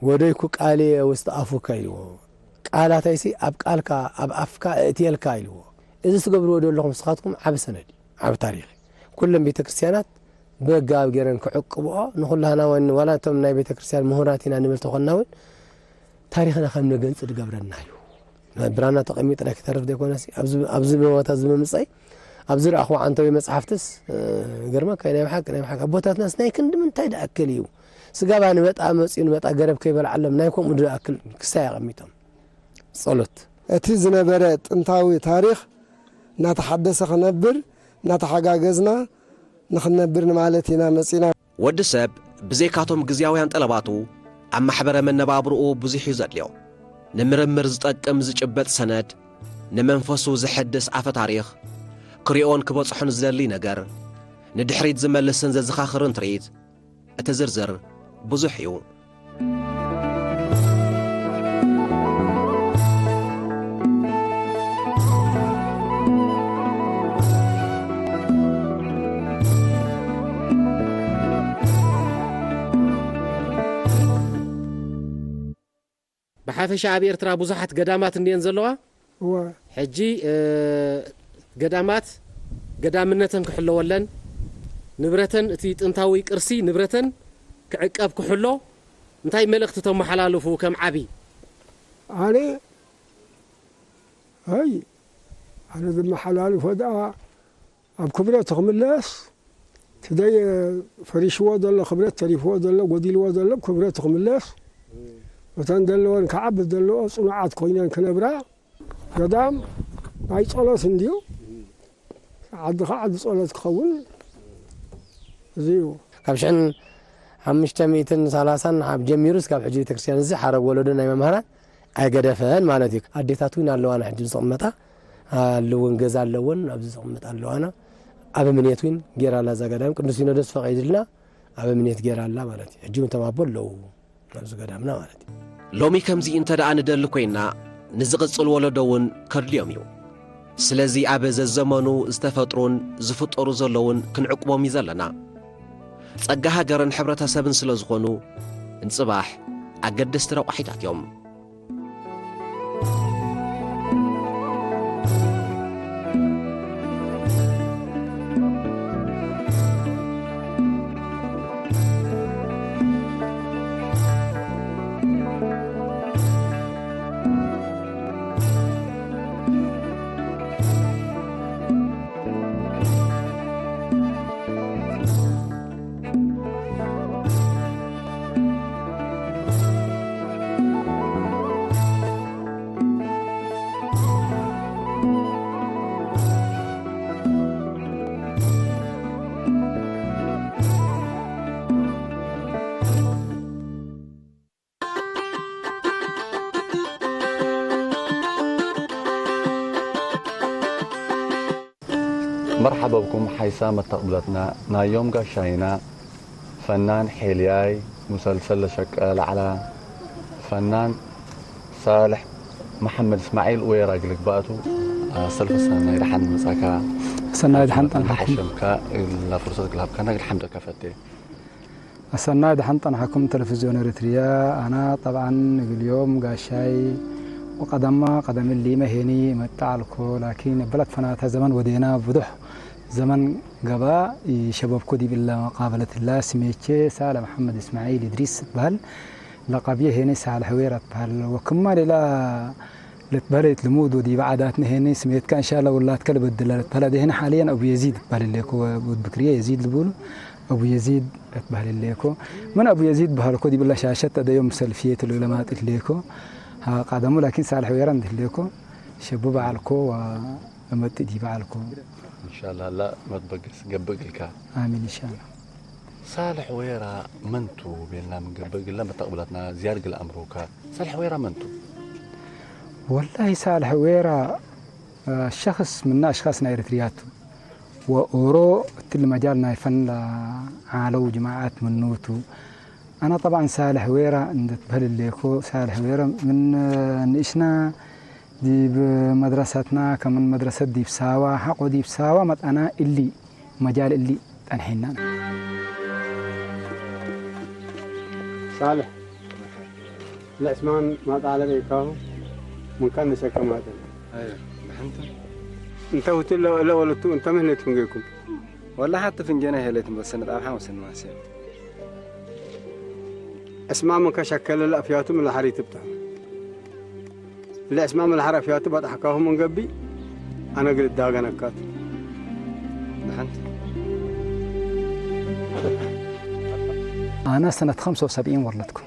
ወደይኩ ቃልየ ውስጥ ኣፉከ ኢልዎ። ቃላተይሲ ኣብ ቃልካ፣ ኣብ ኣፍካ እእትየልካ ኢልዎ። እዚ ትገብርዎ ዘለኹም ንስኻትኩም ዓቢ ሰነድ እዩ፣ ዓቢ ታሪኽ እዩ። ኩለን ቤተ ክርስቲያናት ብኣገባብ ገይረን ክዕቅብኦ፣ ንኹላህና እውን፣ ዋላ እቶም ናይ ቤተ ክርስቲያን ምሁራት ኢና ንብል ተኾንና እውን፣ ታሪኽና ከም ነገንጽ ዝገብረና እዩ። ብራና ተቐሚጥና ክተርፍ ዘይኮነሲ፣ ኣብዚ፣ ኣብዚ ቦታ እዚ ምምጸይ፣ ኣብዚ ረኣኽዎ ዓንተዊ መጽሓፍትስ፣ እ፣ ገርመካ እዩ። ናይ ብሓቂ፣ ናይ ብሓቂ ኣቦታትናስ ናይ ክንዲ ምንታይ ደኣክል እዩ። ስጋባ ንመጣ መጽዩ ንመጣ ገረብ ከይበልዓሎም ናይ ከምኡ ደኣክል ክሳይ ኣቐሚጦም። ጸሎት። እቲ ዝነበረ ጥንታዊ ታሪኽ እናተሓደሰ ክነብር፣ እናተሓጋገዝና ንኽንነብር ንማለት ኢና መጺና። ወዲ ሰብ ብዘይካቶም ግዝያውያን ጠለባቱ ኣብ ማሕበረ መነባብርኡ ብዙሕ እዩ ዘድልዮ። ንምርምር ዝጠቅም ዝጭበጥ ሰነድ፣ ንመንፈሱ ዘሐድስ ኣፈ ታሪኽ፣ ክሪኦን ክበጽሖን ዝደሊ ነገር፣ ንድሕሪት ዝመልስን ዘዘኻኽርን ትርኢት፣ እቲ ዝርዝር ብዙሕ እዩ። ብሓፈሻ ኣብ ኤርትራ ብዙሓት ገዳማት እንድየን ዘለዋ። እወ። ሕጂ፣ እ፣ ገዳማት ገዳምነተን ክሕለወለን፣ ንብረተን፣ እቲ ጥንታዊ ቅርሲ ንብረተን ክዕቀብ ክሕሎ፣ እንታይ መልእኽቲ ተመሓላልፉ ከም ዓቢ? ኣነ፣ ኣይ፣ ኣነ ዘመሓላልፎ ደኣ ኣብ ክብረቱ ክምለስ፣ እቲ ደይ ፈሪሽዎ ዘሎ ክብረት፣ ተሪፍዎ ዘሎ፣ ጎዲልዎ ዘሎ ክብረት ክምለስ፣ እተን ዘለወን ክዓብት ዘለዎ ጽኑዓት ኮይነን ክነብራ፣ ገዳም ናይ ጸሎት እንድዩ። ዓዲ ከዓ ዓዲ ጸሎት ክኸውን እዚ እዩ። ካብ ሽሕን ሓሙሽተ ሚእትን ሰላሳን ኣብ ጀሚሩ እስካብ ሕጂ ቤተክርስትያን እዚ ሓረግ ወለዶ ናይ መምህራን ኣይገደፈን ማለት እዩ። ኣዴታት እውን ኣለዋና፣ ሕጂ ዝቕመጣ ኣለውን፣ ገዛ ኣለውን፣ ኣብዚ ዝቕመጣ ኣለዋና። ኣብ እምነት እውን ጌራላ እዛ ገዳም፣ ቅዱስ ሲኖዶስ ፈቒድልና ኣብ እምነት ጌራላ ማለት እዩ። ሕጂ እውን እቶም ኣቦ ኣለዉ ኣብዚ ገዳምና ማለት እዩ። ሎሚ ከምዚ እንተ ደኣ ንደሊ ኮይንና፣ ንዝቕጽል ወለዶ እውን ከድልዮም እዩ። ስለዚ ኣብ ዘዘመኑ ዝተፈጥሩን ዝፍጠሩ ዘለውን ክንዕቅቦም እዩ ዘለና። ጸጋ ሃገርን ሕብረተሰብን ስለ ዝኾኑ፣ ንጽባሕ ኣገደስቲ ረቋሒታት እዮም። መርሓባ ብኩም ሓይሳ መተቕብለትና ናዮም ጋሻይና ፈናን ሒልያይ ሙሰልሰል ለሸቀ ላዕላ ፈናን ሳልሕ መሓመድ እስማዒል ወየራ ግልግባእቱ። ኣሰልፈ ሰናይ ደሓን መጻካ። ሰናይ ደሓን ጠንሓኩም። ሓሸምካ ኢልና ፍርሰት ግልሃብካና ግልሓምደካ ፈቴ። ኣሰናይ ደሓን ጠንሓኩም ተለፍዝዮን ኤርትርያ። ኣና ጠብዓን እግልዮም ጋሻይ ወቀደማ ቀደም ሊመ ሄኒ መጣ ኣልኮ ላኪን በለት ፈናታ ዘመን ወዴና ብዙሕ ዘመን ገባ ይሸበብኮ ዲብላ መቃበለትላ ስሜቼ ሳለ መሐመድ እስማዒል እድሪስ በሃል ለቀብየ ሄኒ ሳልሕ ዌራ ትበሃል ወክማ ሌላ ለትበህለት ልሙድ ወዲበ ዓዳትና ሄኒ ስሜትካ እንሻላ ውላትካ ልበድላ ለትበህላ ደሄነ ሓልያን ኣቡ የዚድ ይባል ሌኮ ወድ ብክርየ የዚድ ልቡሉ ኣቡ የዚድ ለትበህል ሌኮ ምን ኣቡ የዚድ በሃልኮ ዲብላ ሻሸት ኣደዮም ሰልፍየት ሉ ለማጥት ሌኮ ቃደሙ ላኪን ሳልሕ ዌራ እንድት ሌኮ ሸቡ በዓልኮ ወመጥ ዲ በዓልኮ እንሻላ ላ መትበገስ ገብእ ግልካ ኣሚን እንሻላ ሳልሕ ወየራ መንቱ ቤልና ምንገብእ ግላ መተቅብላትና ዝያድ ግላ ኣምሮካ ሳልሕ ወየራ መንቱ ወላሂ ሳልሕ ወየራ ሸኽስ ምና ኣሽኻስ ናይ ኤርትርያቱ ወኦሮ እትል መጃል ናይ ፈን ዓለው ጅማዓት ምኑቱ ኣና ጠብዓን ሳልሕ ወየራ እንደትበህል ሌኮ ሳልሕ ወየራ ምን ንእሽና ዲብ መድረሰትና ከምን መድረሰት ዲብ ሳዋ ሓቆ ዲብ ሳዋ መጣና እሊ መጃል እሊ ጠንሒና። ሳልሕ ለዕስማን ማጣለ በይካሁ ምንካን ንሰከማትን እንተ ውትል ለወለቱ እንተ ምህነት ፍንጌኩም ወላ ሓቲ ፍንጌና ሄለት በሰነት ኣብ ሓውስን ማስያ ዕስማ ምንካ ሸከለ ለእፍያቱ ምን ለሓሪት ብታ ለዕስማ ምን ለሓር ኣፍያቱ በጣሕካሁ ምን ገቢ ኣነ ግል ዳገነካት ብሓንቲ ኣነ ሰነት ኸምሰ ወሰብዒን ወለድኩ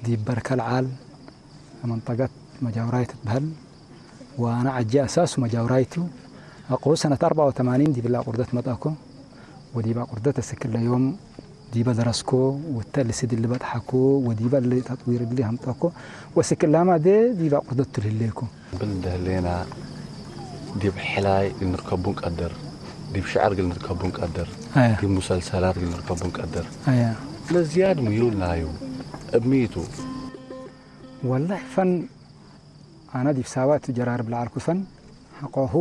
ዲብ በርከል ዓል መንጠቀት መጃውራይ ትትበህል ወኣነ ዓጂ ኣሳሱ መጃውራይቱ ኣቅሁ ሰነት ኣርባ ወተማኒን ዲብላ ቁርደት መጣኮ ወዲባ ቁርደት እስክለ ዮም ዲበ ደረስኮ ወተ ልስድ ልበጥሓኮ ወዲበ ልተጥዊር ሊ ሃምጠኮ ወስክላማ ደ ዲባ ቁርደት ትልህሌኮ ብል እንደህሌና ዲብ ሕላይ ግል ንርከቡ ንቀድር፣ ዲብ ሽዕር ግል ንርከቡ ንቀድር፣ ኣያ። ዲብ ሙሰልሰላት ግል ንርከቡ ንቀድር። ኣያ። ለዝያድ ምዩልና እዩ። እብ ምይቱ። ወላሂ ፈን ኣነ ዲብ ሳዋ እቱ ጀራርብ ለዓልኩ ፈን ሐቆሁ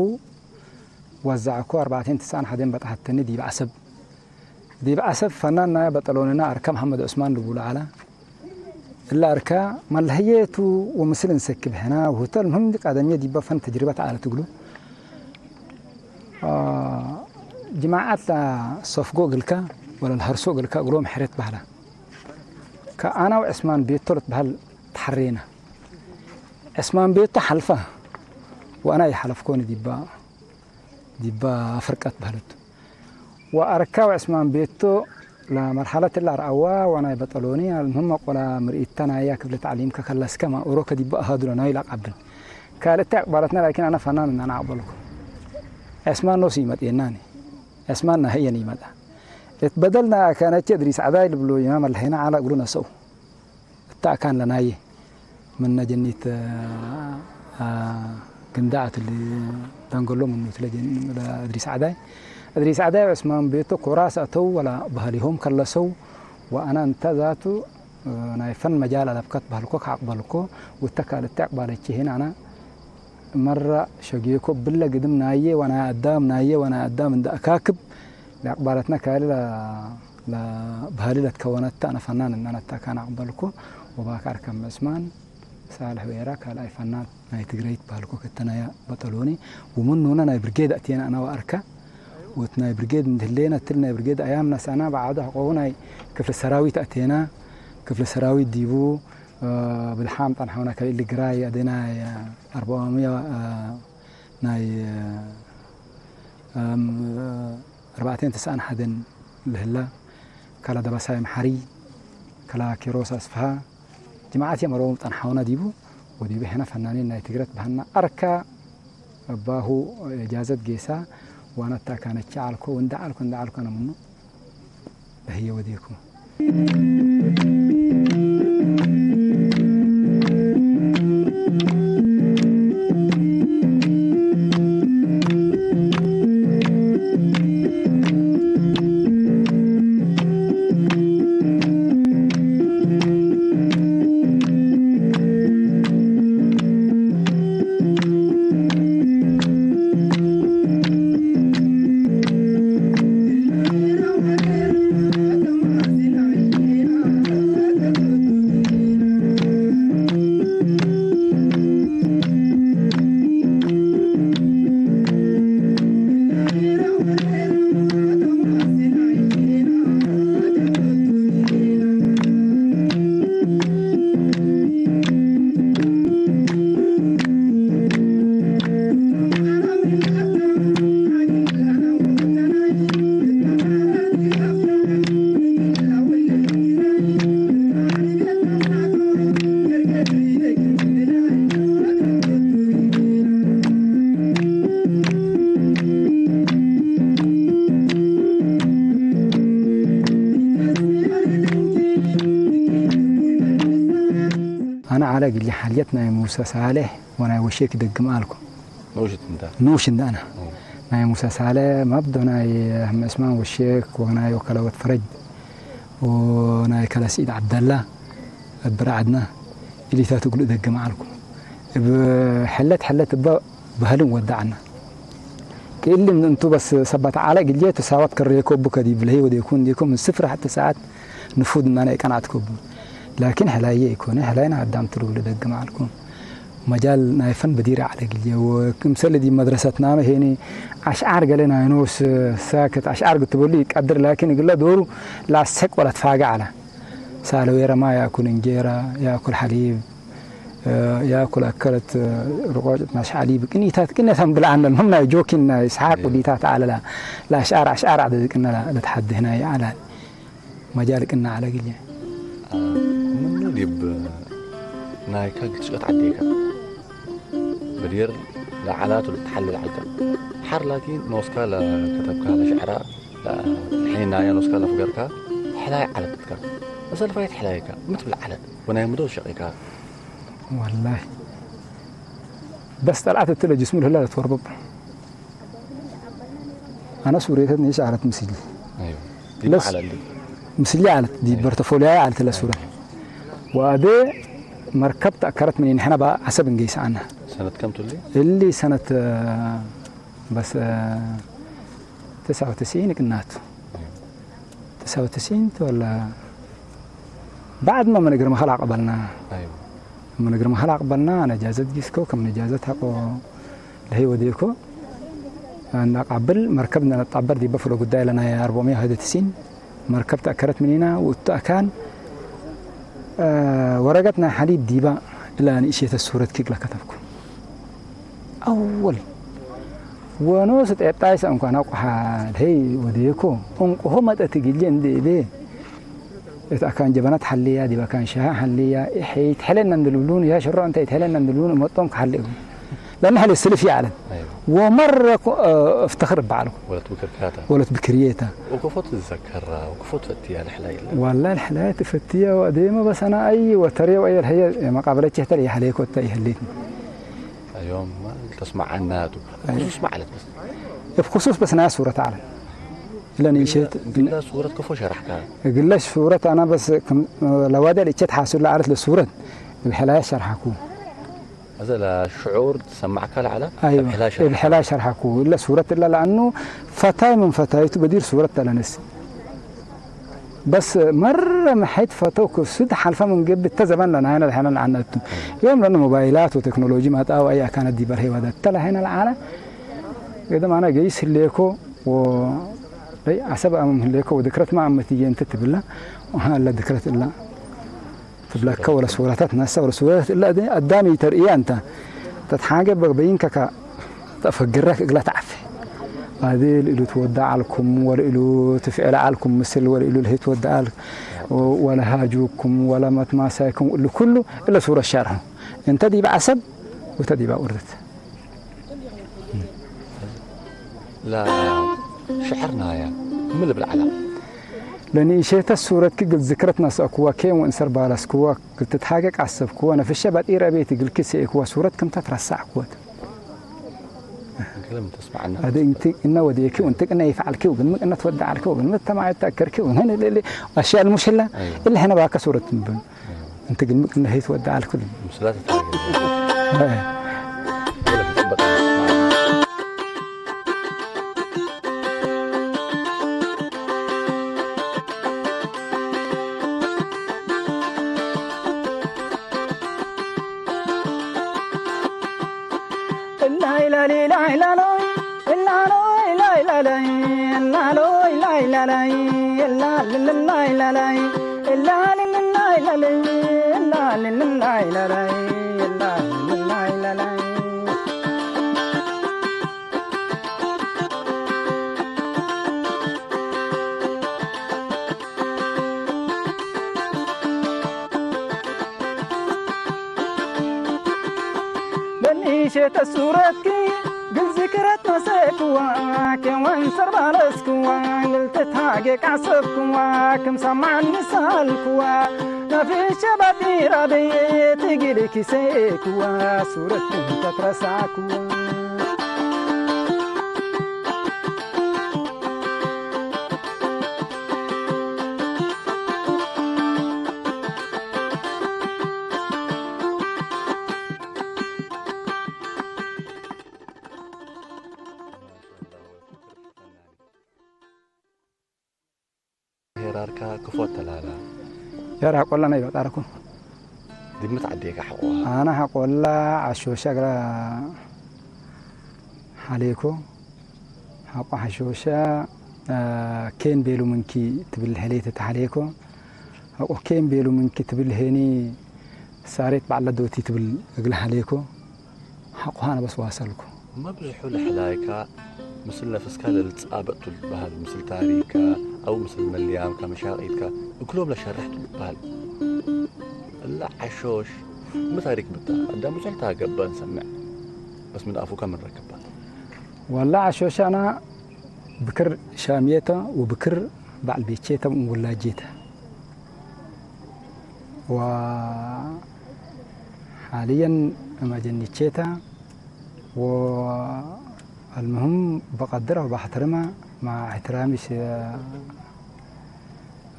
ወዛዕኮ ኣርባዕቴን ትስዓን ሓደን በጥሓተኒ ዲብ ዓሰብ። ዲብ ዓሰብ ፈናን ናያ በጠሎንና ኣርከ መሐመድ ዑስማን ልቡሉ ዓላ። እላ ኣርካ መለህየቱ ወምስል እንሰክብ ሕና ወሁተል ምህም ቃደምየ ዲባ ፈን ተጅሪበት ዓለት እግሉ። ጅማዓት ላ ሰፍጎ እግልካ ወላ ልሀርሶ እግልካ እግሎም ሕረት ባህላ። ከኣና ወዕስማን ቤቶ ልትበሃል ተሓሬና። ዕስማን ቤቶ ሓልፋ ወኣና ይሓለፍኮኒ ዲባ ዲባ ፍርቀት በህለት። وأركا وعثمان بيتو لمرحلة الأرعوة وأنا بطلوني، المهم قولا مرئيتا نايا كفلة تعليم كخلص كما أوروكا دي بقى هادو نايلا قبل. كالت أقبلتنا، لكن أنا فنان إن أنا أقبلكم. عثمان نوسي يمت يناني. عثمان نهي يمت. اتبدلنا كانت تدريس عداي لبلو إمام الحين على قلونا سو. التاكان لناي من جنيت، آه، آه، قندعة اللي دنقلو منو تلجن لأدريس عداي. أدريس عداي وعثمان بيتو كراس أتو ولا بهليهم كلسو. وأنا أنت ذاتو، آه، ناي فن مجال أدبكت بهلكو كعقبلكو. والتكال التقبال التهين أنا مرة شقيكو بلا قدم نايي وأنا أدام نايي وأنا أدام عند أكاكب. لأقبالتنا كالي ل-، لبهالي لتكونت أنا فنان إن أنا أتاكان أقبلكو. وباك أركم عثمان صالح ويرا كالي فنان ناي تقريت بالكو كتنايا بطلوني. ومنو أنا ناي برقيد أتينا أنا وأركا. وتناي برقيد من دهلينا تلناي برقيد أيام ناس أنا بعد حقوقنا كفل السراوي تأتينا. كفل السراوي ديبو، آه، بالحام طنحونا كالي اللي قراي أدينا، آه، أربعمية، آه، ناي، آه، أم، آه، أربعتين تسعان حدن لهلا. كلا دبساي محري، كلا كيروس أسفها. جماعات يا مرو طنحونا ديبو، وديبو هنا فنانين ناي تقرت بهنا أركا. أباهو إجازة جيسا، وأنا تاكان الشعالكو وندعالكو وندعالكو أنا منو. هي وديكو. أنا على قلي حاليتنا يا موسى صالح. وأنا وشيك دق مالكم. نوشت أنت؟ نوش أنت أنا. ناي موسى سالة مبدو ناي هم اسمان والشيك وناي وكلاوة فرج وناي كلا سيد عبد الله برعدنا اللي تاتو قلو دق معلكم. بحلت حلت ب-، بهلم ودعنا. كإلي من أنتو بس سبت على قلية تساوت كريكو بكدي بلهي وديكون ديكم من صفر حتى ساعات نفوذ إن أنا كان عتكوب. لكن هلاي يكون هلاينا قدام تلو لدق معلكم. مجال نايفن بدير على قلية وكمسل دي مدرستنا ما هيني أشعار قالنا نوس ساكت أشعار قلت بولي قدر لكن يقول له دورو لا سك ولا تفاقع على سالو يرى ما يأكل إنجيرة يأكل حليب، آه، يأكل أكلت، آه، رقاق ماش حليب كني تات كني ثم بالعنا المهم ناي جوكين ناي إسحاق ودي تات على لا لا أشعار أشعار عدد كنا لا لتحد هنا على مجال كنا على قلية. منو ديب نايكا قد شقت عديكا بدير لعلات ولا تحلل عليك. حر لكن نوسكا لا كتبكا لا شعرا لا الحين نايا نوسكا لا فقركا حلاي علتكا. بس الفايت حلايكا متبل علت وناي مدو شقيكا. والله بس طلعت التلج اسمه هلا توربب. أنا سوريتني إيش عرفت مسجلي. أيوة. دي لس-، على اللي. مسجلي على دي أيوة. برتفوليا على تلا سورة. وأبي مركب تأكرت مني نحن بقى عسب نقيس عنها. سنة كم تقول لي؟ اللي سنة، آه، بس، آه، تسعة وتسعين قنات. أيوة. تسعة وتسعين ولا بعد ما من قرم خلع قبلنا. أيوة. من قرم خلع قبلنا أنا جازت جيسكو كم نجازت حقو لهي وديكو. أنا قبل مركبنا نتعبر دي بفلو قداي لنا يا أربعمية وواحد وتسعين. مركب تأكرت مننا وتأكان، آه، ورقتنا حليب ديبا إلا أن إشيت السورة كيك لكتبكو. أول ወኖስ ጤጣይሰ እንኳን ኣቁሓ ደይ ወደየኮ እንቁሆ መጠት ግልየ እንደ እቤ እቲ ኣካን ጀበና ትሓልያ ዲብ ኣካን ሻሃ ሓልያ ይሐይ ትሐለና እንድልብሉን ያ ሽሮ እንታይ ትሐለና እንድልብሉን መጦም ክሓልዩ ለና ሐለ ስልፍ ይዓለም ወመረ እፍተኽር በዓልኩ ወለት ብክርካታ ወለት ብክርየታ ወከፎት ዝዘከራ ወከፎት ፈትያ ልሕላ የለ ዋላ ልሕላ ትፈትያ ወደመ በሰና ኣይ ወተርየ ወየ ልሐየ መቃበለች ህተል ይሐለየ ኮታ ይሐሌት እዮም ተስማዓና ቱ ኩሱስ ማዕለት በስ እብ ኩሱስ በስና ሱረት ዓለም ለንሸት ግላ ሱረት ከፎ ሸራሕካ ግለሽ ሱረት ኣና በስ ለዋደ ልቸት ሓሱላ ዓለት ለሱረት ብሕላያ ሸርሓኩ هذا لا شعور تسمعك على ايوه بحلا شرحكو الا سوره الا لانه فتاي من فتايته بدير سوره تلنس بس مرة محيت فتوك سد حلفة من قبل تزمان لنا هنا الحين العنات يوم لأنه موبايلات وتكنولوجيا ما تقاوى أي كانت دي برهي وهذا تلا هنا العالم إذا ما أنا جيس الليكو و أي عسب أم الليكو وذكرت ما أمتي أنت تبلا وها لا ذكرت إلا ትብለካ ወላ ሱረታት ናሳ ወላ ሱረታት እላ ኣዳሚ ተርእያ እንታ ተትሓገ በይንከካ ተፈግረክ እግላ ተዓፈ ኣዚ ልእሉ ትወዳ ዓልኩም ወልእሉ ትፍዕለ ዓልኩም ምስል ወልእሉ ልህይ ትወዳ ዓል ወላ ሃጁኩም ወላ መትማሳይኩም እሉ ኩሉ እለ ሱረ ሻርሑ እንተ ዲብ ዓሰብ ወተ ዲባ ኡርደት لا شعرنا يا من بالعلم ለንእሸተ ሱረትኪ ግል ዝክረት ነስአክዋ ኬን ወእንሰር ባለስክዋ ግል ትትሃገቅ ዓሰብክዋ ነፍሸ ባጢረ ቤት ግልኪ ስኤክዋ ሱረት ክምታ ትረሳዕክወት كلام تسمعنا ኣደ እንቲ እነ ወደየኪ ወንትቅ እነ ይፍዓልኪ ወግን ምቅ እነ ትወድዓልኪ ወግን ምተማዓት ተእከርኪ ወግን ህን እልእሊ ኣሽያ ልሙሽላ أيوة. እለ ሕነ ባከ ሱረት ትንብን እንት ግን ምቅ እነ ህይ ትወድዓልኩ مسلات تتهاجم በኒሸተ ሱረትኪ ግል ዝክረት መሰክዋ ኬዋን ሰርባለስክዋ ግል ትታጌ ቃሰብክዋ ክም ሰማን ምሳልክዋ ናፍሸ ባጢራ በየት ግል ኪሰክዋ ሱረት ተትረሳክዋ ሄራርካ ክፎት ተላላ ያር ሓቆላ ናይ በጣርኩ ድምት ዓዴካ ሓቆ ኣና ሓቆላ ዓሾሻ ግራ ሓሌኮ ሓቆ ሓሾሻ ኬን ቤሉ ምንኪ ትብል ሕሌት ተሓሌኮ ሓቆ ኬን ቤሉ ምንኪ ትብል ሄኒ ሳሬት ባዕላ ዶቲ ትብል እግል ሓሌኮ ሓቆ ሃነ በስ ዋሰልኩ መብዝሑ ልሕላይካ ምስል ነፍስካ ለልጻበጥ ትበሃል ምስል ታሪካ ኣው ምስል መልያምካ መሻቂትካ እክሎም ለሸርሕ ትበሃል እላ ዓሾሽ ምን ታሪክ ብታ ኣዳም ብዙሕ ታገበ ንሰምዕ በስ ምን ኣፉካ ምን ረክባ ወላ ዓሾሻና ብክር ሻምየተ ወብክር በዓል ቤቼተ ወላጄተ وحاليا مجنيتشيتا والمهم بقدرها وبحترمها مع احترامي ش...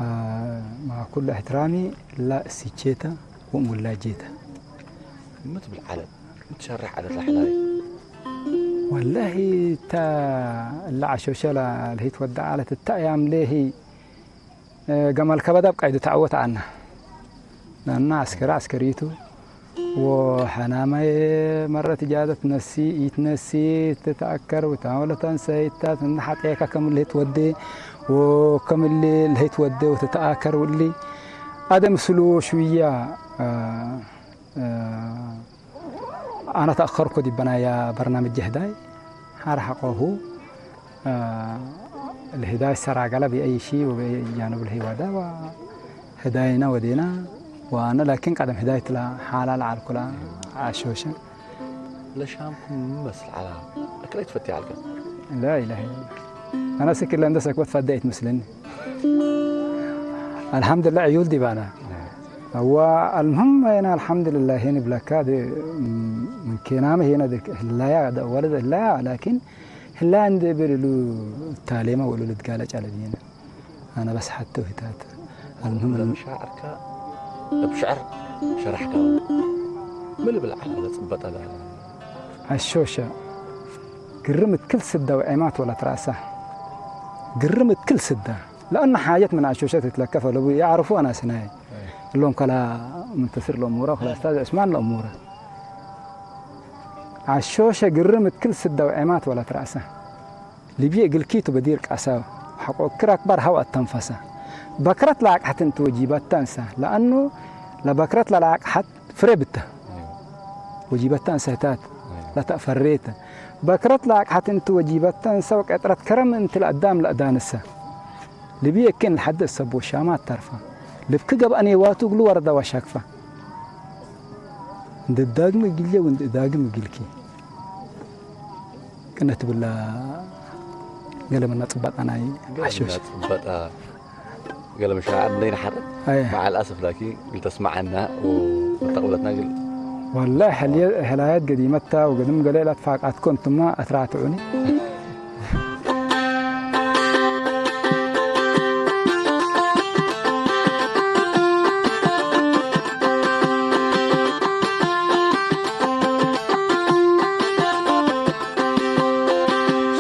آه، مع كل احترامي لا سيتشيتا ومولاجيتا ምት ብልዓለት ምትሸርሕ ዓለት ላሕላይ والله تا العشوشة لا الهيت ودعالة التأيام ليه ገማል ከበዳ ኣብ ቃይዱ ተዓወት ኣና ናና ዓስከራ ዓስከሪቱ ወሐናማይ መረት ጃዘት ነሲ ኢትነሲ ትተኣከር ውታወለተን ሰይታት እንሓጠየካ ከምልህ ትወዴ ወከምል ልህይ ትወዴ ወትተኣከር ውሊ ኣደ ምስሉ ሽውያ ኣና ተኣኸርኮ ዲበናያ በርናምጅ ህዳይ أرهقه، آه، الهداية سراقلة بأي شيء وبأي جانب الهوادة، وهداينا ودينا، وأنا لكن قدم هداية لا حلال على الكل عشوشة. لشامكم ممس على أكلت فتي على لا إله إلا الله. أنا سكر لندسك وتفديت مسلم. الحمد لله عيول دي بانا. هو المهم هنا الحمد لله هنا بلكا دي من كينام هنا دي لا يا ده ولد لا يا لكن لا عند بيرلو تعليمه ولا لتقال على دينا. أنا بس حتى وهتات. المهم مشاعرك بشعر شرحك. من بالعقل تبطل. عشوشة. قرمت كل سدة وعمات ولا تراسة. قرمت كل سدة. لأن حاجات من عشوشة تتلكف لو يعرفوا أنا سناي. اللهم كلا منتصر الأمورة وكلا أستاذ عثمان الأمورة. عشوشة قرمت كل سدة وعمات ولا تراسة. لبي قلكيتو بدير قاسا. حقو كراك بار هوا التنفسة. بكرت لاك حتى انت وجيبات تنسى. لأنه لبكرت لاك حت فربته. وجيبات تنسى تات. لا تأفريته. بكرت لاك حتى انت وجيبات تنسى وقطرت كرم انت الأدام لأدانسة. لبي كن لحد السبو شامات ترفا. لبك قب أني واتو قلو ورد وشكفة. عند الداقم قلية وعند الداقم قلكي. كنا تبلا قال من نطبق أنا عشوش. بطا قال مش عاد لين حرب. أيه. مع الأسف لكن قلت اسمعنا وتقولتنا قل. والله حلي-، حلايات قديمة تا وقدم قليلة فاقات كنتم ما أتراتعوني.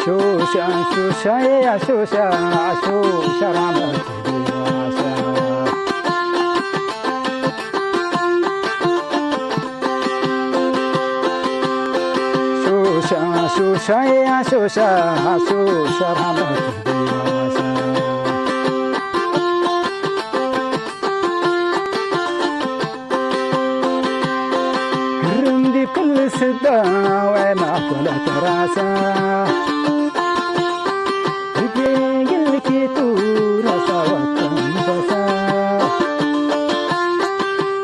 شوشة، شوشة، يا شوشة، شوشة رابط. شوشة، شوشة، يا شوشة، شوشة رابط. كرم دي كل سدة وما كل تراسة. بيجي لك تورا سوا تنفسا.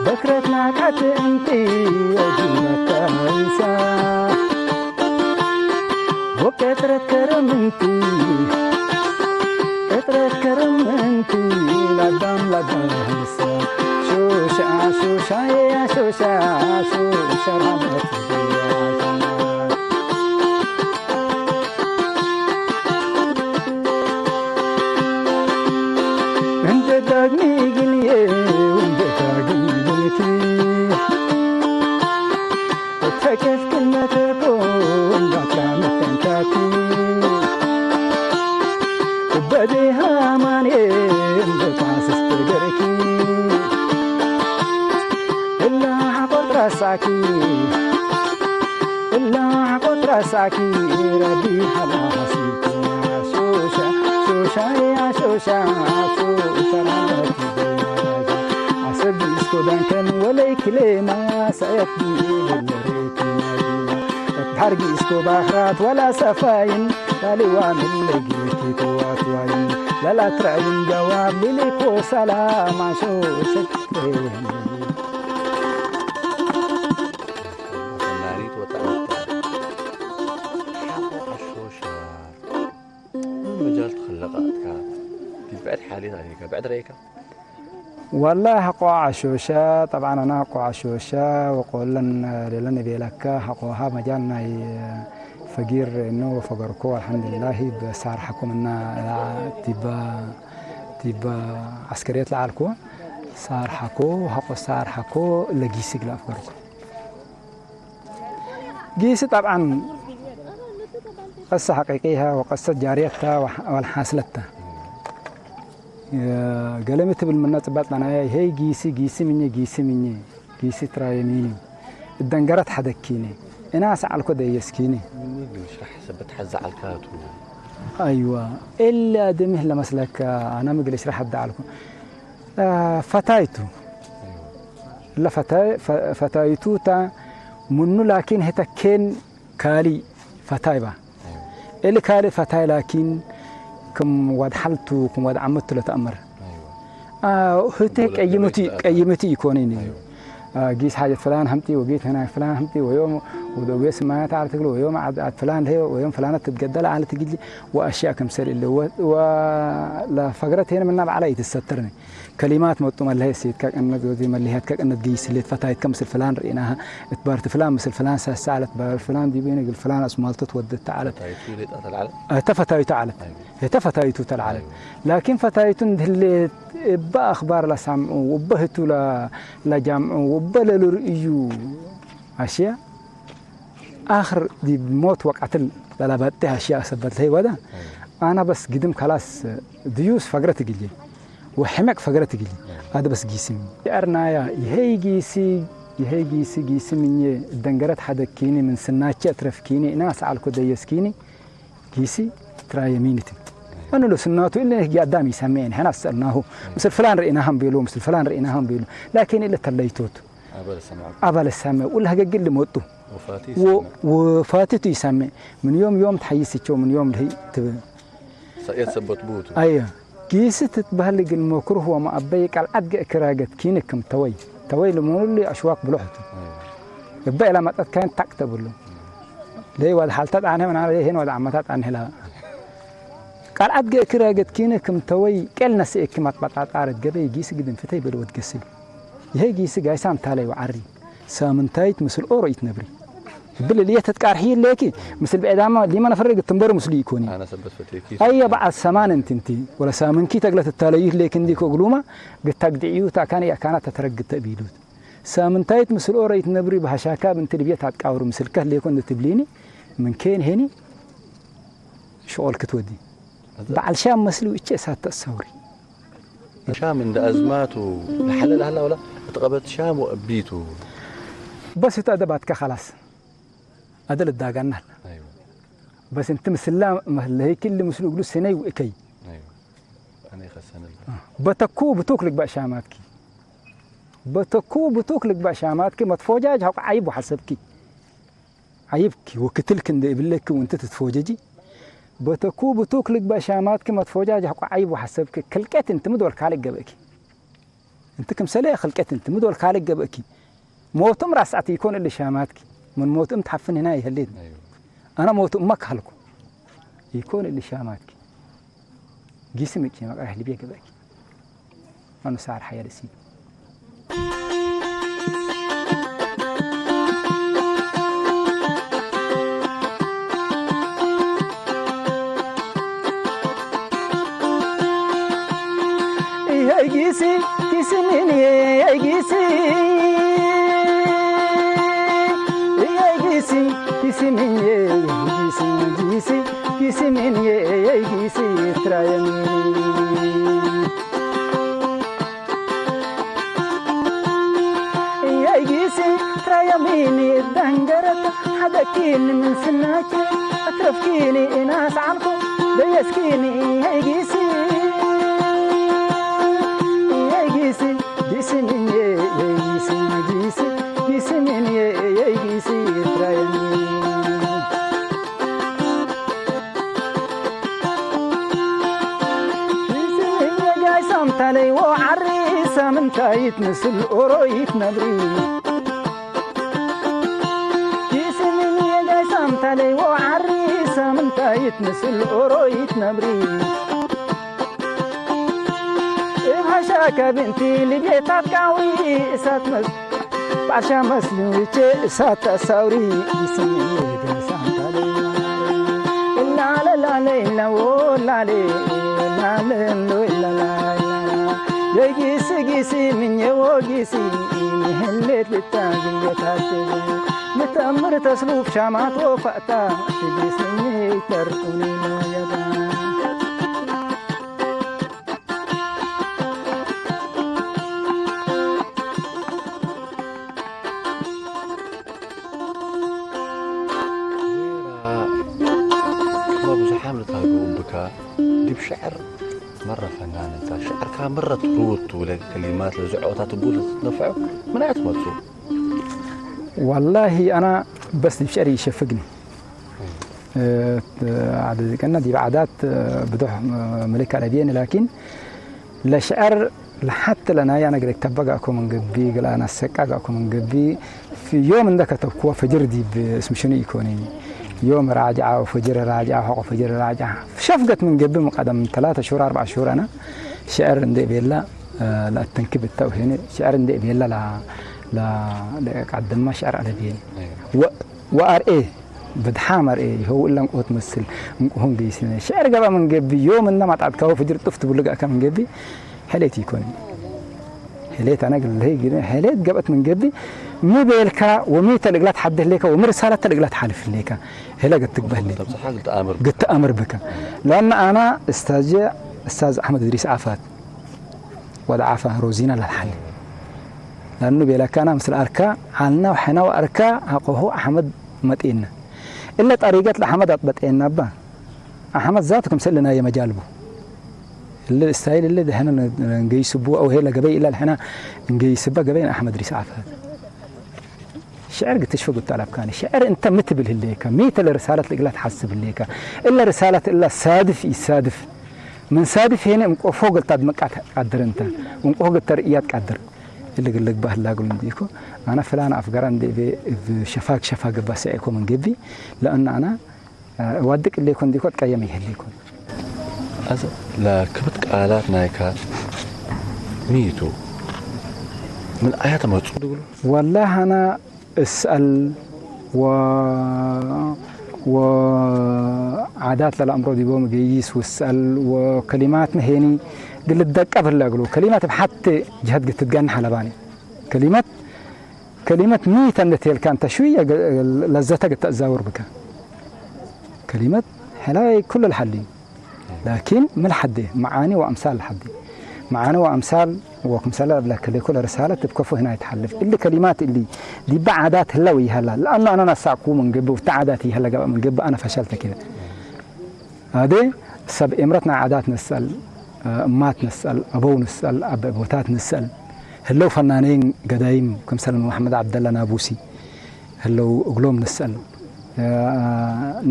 بكرتنا كات انتي وجنة تنسى. وكترة كرم انتي. كترة كرم انتي. لدم لدم هنسى. شوشة، شوشة، يا شوشة، شوشة رحمة. እንደ ዳግኒ ግልዬ፣ እንደ ዳግኒ ግልቲ፣ ተከፍክነተኮ እንዳታ መተንካቲ፣ በዴሃ ማኔ እንደ ታስስ ተገርኪ፣ እላ ሓቆጥራ ሳኪ፣ እላ ቆጥራ ሳኪ ረቢ ሓላሲ ሾሻ ሾሻ ያ ሾሻ ሾሻ ራቲ ኣሰቢስኮ ዳንከን ወለይ ክሌማ ሳየት ቢለሬቲ ሓርጊስኮ ባኽራት ወላ ሰፋይን ላሊዋ ምለጊቲ ተዋትዋይን ለላትራይን ጀዋብ ሊሊኮ ሰላማ ሾሸ ፈናኒት ወጣ ሓቆ ኣሾሻ መጃል ትኽለቓ ኣትካ ዲብዕድ ሓሊት ኣሪካ ብዕድ ረኢካ والله حقو عشوشة طبعا أنا حقو عشوشة وقول لن لن بيلك حقوها مجالنا فقير إنه فقركو الحمد لله بسار حكم إن تبا تبا عسكرية العالكو سار حكو حقو سار حكو لقيسك لا فقركو ጊሲ ጠብዓን ቀሳ ሓቂቂሃ ወቀሰት ጃርየታ ወልሓስለታ ገለሚ ትብል ምና ጽባጥ ጣናያ ሄይ ጊሲ ጊሲ ምኘ ጊሲ ምኘ ጊሲ ትራየሚኒ እደንገረት ሓደኪኒ እና ሰዓልኮ ደየስኪኒ ሽራሕ ሰበት ሓዛዓልካ ቱ ኣይዋ ኤላ ደምህ ለመስለካ ኣና ምግለ ሽራሕ ኣዳዓልኩ ፈታይቱ ለፈታይቱ ታ ምኑ ላኪን ህተኬን ካሊ ፈታይ ባ እሊ ካልእ ፈታይ ላኪን ክም ዋድ ሓልቱ ክም ዋድ ዓመቱ ለተኣመር። ኣይዋ። አ፣ ህተ ጎለ ቀይምቲ፣ ገበይ ቀይምቲ ይኮነ ኒ። ኣይዋ። አ፣ ጊስ ሓጀት ፍላን ሓምጢ ወጌት ህና ፍላን ሓምጢ ወዮም ወደ ወስ ማያት ዓል ትግሉ ወዮም ዓድ፣ ዓድ ፍላን ለሄ ወዮም ፍላነት ትገደለ ዓል ትግሊ ወኣሽያ ከም ሰል ኢለ ወ-፣ ወ-፣ ለፈግረት ሄን ምና ባዕላ ይትሰተርኒ። ከሊማት መጡ መለሄ ሴትካ ቀነት ወዚ መለሄትካ ቀነት ጊስ ሌት ፈታይትካ ምስል ፍላን ርኢናሃ። እት ባርቲ ፍላን ምስል ፍላን ሳሳ ዓለት ባር ፍላን ዲቢነ ግል ፍላን ኣስማልቶት ወደት ዓለት። ፈታይቱ ሌጣ ተልዓለ? እተ ፈታይቱ ዓለት። ኣይዋ። እተ ፈታይቱ ተልዓለ። ኣይዋ። ላኪን ፈታይቱ እንድህሌት እበ ኣኽባር ለሳምዑ፣ ወበ ህቱ ለ-፣ ለጃምዑ፣ ወበ ለልርእዩ ኣሽያ ኣኽር ዲብ ሞት ወቃትል ለላባጤ ኣሽያ ሰበት ለህይ ወዳ። ኣይዋ። ኣና በስ ግድም ከላስ ድዩስ ፈግረት እግልዬ ወሕመቅ ፈግረት እግልዬ። ኣይዋ። ኣደ በስ ጊስም። የአርናያ ይሄይ ጊሲ፣ ይሄይ ጊሲ ጊስም እኘ ደንገረት ሐደኪኒ ምን ስናቼ እትረፍኪኒ እና ሰዓልኮ ደየስኪኒ ጊሲ ትራየ ሚኒትን። ኣይዋ። እኑ ለስናቱ እለ ህጊ ኣዳም ይሰሜን፣ ሕና ሰልናሁ። ኣይዋ። ምስል ፍላን ርኢናሃም ቤሎ፣ ምስል ፍላን ርኢናሃም ቤሎ። ላኪን እለ ተለይቶት። ኣበለ ሰማዕ። ኣበለ ሰማዕ። ውላ ህገግል ልመጡ። ወፋቲ ወ-፣ ይሰማዕ። ወፋቲቱ ይሰማዕ። ምን ዮም ዮም ትሓይስ እቸው፣ ምን ዮም ልህይ ትብ-፣ ሰ-፣ የት ሰበት ቡቱ። ኣየ። ጊሲ ትትበህል ግን መክሩህ ወማኣበይ ቃል ዓድገ እክራገት ኪንክም ተወይ። ተወይ ልሙኑሉ ኣሽዋክ ብሎሕቱ። ኣይዋ። እበ ኢላ መጠት ካይን ታቅ ተብሉ። ለይ ዋድ ሓልታ ጣንሄ ምናለ ሄን ዋድ ዓመታ ጣንሄ ላ። ቃል ዓድገ እክራገት ኪንክም ተወይ ቄል ነስኤክም ኣትባጣጣረት ገበይ ጊሲ ግድም ፍተይ በል ወድ ገስል። ይሄ ጊሲ ጋይሳም ታለይ ወዓሪ። ሳምንታይት ምስል ኦሮ ይትነብሪ። ብል ልየት ተትቃርሒ ሌኪ፣ ምስል ብዕዳማ ሊማ ነፈረግ ትንበሩ ምስሉ ይኮኒ። ኣነ ሰበት ፈቴኪ። ኣየ በዓል ሰማን እንት እንት፣ ወላ ሳምንኪ ተግለት እታለዩ ሌክ እንዲ ኮግሉማ፣ ግታግ ድዕዩ ታካን ያካና ተተረግ ተቢሉት። ሳምንታይት ምስል ኦሮ ይትነብሪ በሃሻካ ብንት ልብየት ኣትቃብሩ ምስልከት ሌኮ እንደ ትብሊኒ፣ ምን ኬን ሄኒ፣ ሽቆል ክትወዲ። በዓል ሻም መስሉ እቼ እሳት ተእሳውሪ። ሻም እንደ ኣዝማቱ ለሓለ ላህላ ወላ እትቐበት ሻም ወእቢቱ። በስ እቱ ኣደባትካ ኸላስ። ኣደል እዳጋናል። ኣይዋ። በስ እንት ምስላ መህለሂ ክል ምስሉ እግሉ ስነይ ውእከይ። ኣይዋ። ኣነ ይኸሰነል። በተኩ ብቱክ ልግባእ ሻማትኪ። በተኩ ብቱክ ልግባእ ሻማትኪ መትፎጃጅ ሐቁ ዓይብ ወሐሰብኪ። ዓይብኪ ወክትልክ እንደ እብለኪ ወንት ትትፎጀጂ። በተኩ ብቱክ ልግባእ ሻማትኪ መትፎጃጅ ሐቁ ዓይብ ወሐሰብኪ። ክልቀት እንት ምዶል ካልግ ገበእኪ። እንት ክምሰለ ክልቀት እንት ምዶል ካልግ ገበእኪ። ሞትም ራስዓት ይኮን እሊ ሻማትኪ። ምን ሞትም ትሓፍን ህና ይህሌት። ኣይዋ። ኣነ ሞትም መካልኩ። ይኮን እሊ ሻማትኪ። ጊሲ ምጭ መቅረህ ልቤ ገበእኪ። ኣኑ ሳር ሓያ ደሲ። ይሄ ጊሲ ጊሲ ምን ይሄ ጊሲ ይሄ ጊሲ ጊሲ ምን ይሄ ጊሲ ጊሲ ጊሲ ምን ይሄ ጊሲ ትራየም የጊሲ ትራዮሚኒ ደንገረት ሓደኪኒ ምን ስናኪ ኣትረፍኪኒ ኢናስ ዓልኩ ደየስኪኒ የጊሲ የጊሲ ጊሲ ምንየ የጊሲ ጊሲ ጊሲ ምንየ የጊሲ ትራዮሚኒ ሳምንታይት ምስል ኦሮይት ነብሪ ኪስምን የጋይ ሳምንታይት ምስል ኦሮይት ነብሪ እብ ሃሻ ከብንቲ ልቤታት ቃዊ እሳት መስ ባሻ መስሉ ቼ እሳት ኣሳውሪ ይስሚ ደሳንታለ ላለ ላለ ላዎ ላሌ ላለ ሎ ላላ የጊስ ጊሲ ምኘዎ ጊሲ ምሕሌት ልታ ግንገታት ምተምር ተስሉፍ ሻማት ወፋእታ ትግስኝ ይተርፉኒ ሞየባ ብዙሓም ልታገቡ ብካ ዲብ ሽዕር መረ ፈናን እታ ሽዕርካ መረት ሩቱ ለከሊማት ለዝዖታ ትቡል ነፍዖ ምንያት መጹ ዋላሂ ኣና በስ ዲብ ሽዕር ይሸፍግኒ ዓደ ዝቀና ዲብ ዓዳት ብዶሕ ምልካ ለብየኒ ላኪን ለሽዕር ለሓት ለናያ ነግረ ተበጋእኮ መንገቢ ግላ ናሰቃ ጋእኮ መንገቢ ዮም እንደ ከተብኩዎ ፈጅር ዲብ እስምሽኑ ይኮኒ ዮም ራጃ ፈጅር ራጃ ሐቆ ፈጅር ራጃ ሸፍገት መንገቢ መቀደም ተላተ ሹር ኣርባ ሹር ኣና ሽዕር እንደ ቤላ ለአተንክብ እተው ሄነ ሽዕር እንደ ቤላ ለቃደማ ሽዕር ኣለብየኒ ወአርኤ ብድሓ መርኤ ይኸው እላ እንቁሆ ትመስል እንቁሆ እንገይስነ ሽዕር ገባ መንገቢ ዮም እና ማጣጥካዊ ፍጅር ጥፍ ትብሉ ጋእካ መንገቢ ሕሌት ይኮን ሕሌት ኣነ ግልህ ግን ሕሌት ገበት መንገቢ ምቤልካ ወሚ ተልግላት ሓድህ ሌካ ወሚ ርሳላት ተልግላት ሓልፍ ሌካ ህለ ገትግበህ ሌካ ግትኣምር ብካ ለአና ኣና እስታዝ እስታዝ ኣሕመድ እድሪስ ዓፋት ወደ ዓፋ ሮዚና ላልሓሊ ለአኑ ቤላካና ምስል ኣርካ ዓልና ወሐና ወኣርካ ሀቆሁ ኣሕመድ መጤና እለ ጠሪገት ለአሕመድ ኣጥበጤና ባ ኣሕመድ ዛት ክምሰል ለናየ መጃልቡ እለ ስታይል እለ ደሐነ እንገይስቡ አው ሄለ ገበይ ኢላ ለሐና እንገይስባ ገበይ ኣሕመድ ሪስ ዓፋ ሽዕር ግትሽፈ ጉታ ላብካኒ ሽዕር እንተ ምትብል ህሌካ ሚተ ለርሳለት ልእግላ ትሓስብ ህሌካ እለ ርሳለት እላ ሳድፍ ይሳድፍ ምን ሳድፍ ሄነ እንቆፎ ገልታ ድመቃት ቃድር እንተ እንቆፎ ገልታ ርእያት ቃድር እልግልግ ባህላ ግሉ እንዲኮ ኣና ፍላና ኣፍጋራ እንደ ቤ ሸፋግ ሸፋግ ባሰ እኮ መንገቢ ለእና ኣና ዋድቅ እሌኮ እንዲኮ ትቀየም ይህሌኮ ኣዘ ለክብት ቃላት ናይካ ሚቱ ምን ኣያ ተመጹ ድግሉ ወላህ ኣና እስአል ወ ወዓዳት ለለአምሮ ዲቦ መገይስ ወስአል ወከሊማት መሄኒ ግልደቀብ ህላ ግሉ ከሊማት ብሓት ጅሀት ግትትጋኒ ሓለባኒ ከሊመት ከሊመት ሚተ እንደቴልካ እንተ ሽውየ ለዘተ ግተእዛውር ብካ ከሊመት ሕላይ ኩሉ ልሓሊ ላኪን ምን ሓዲ መዓኒ ወአምሳል ሓዲ መዓኒ ወአምሳል ወክምሰለ እብለክ ለኩለ ርሳለት እብ ከፎ ህና ይትሓልፍ እሊ ከሊማት እሊ ዲበ ዓዳት ህላ ወይሃላ ለአኑ አነ ነሳቅኩ መንገቢ ውተ ዓዳት ይሃላ ገባ መንገቢ አነ ፈሸል ተኪነ ኣደ ሰብ ኤምረት ናይ ዓዳት ነስአል እማት ነስአል አበው ነስአል አበቦታት ነስአል ህለው ፈናነይን ገዳይም ክምሰለ መሐመድ ዓብደላ ናቡሲ ህለው እግሎም ነስአል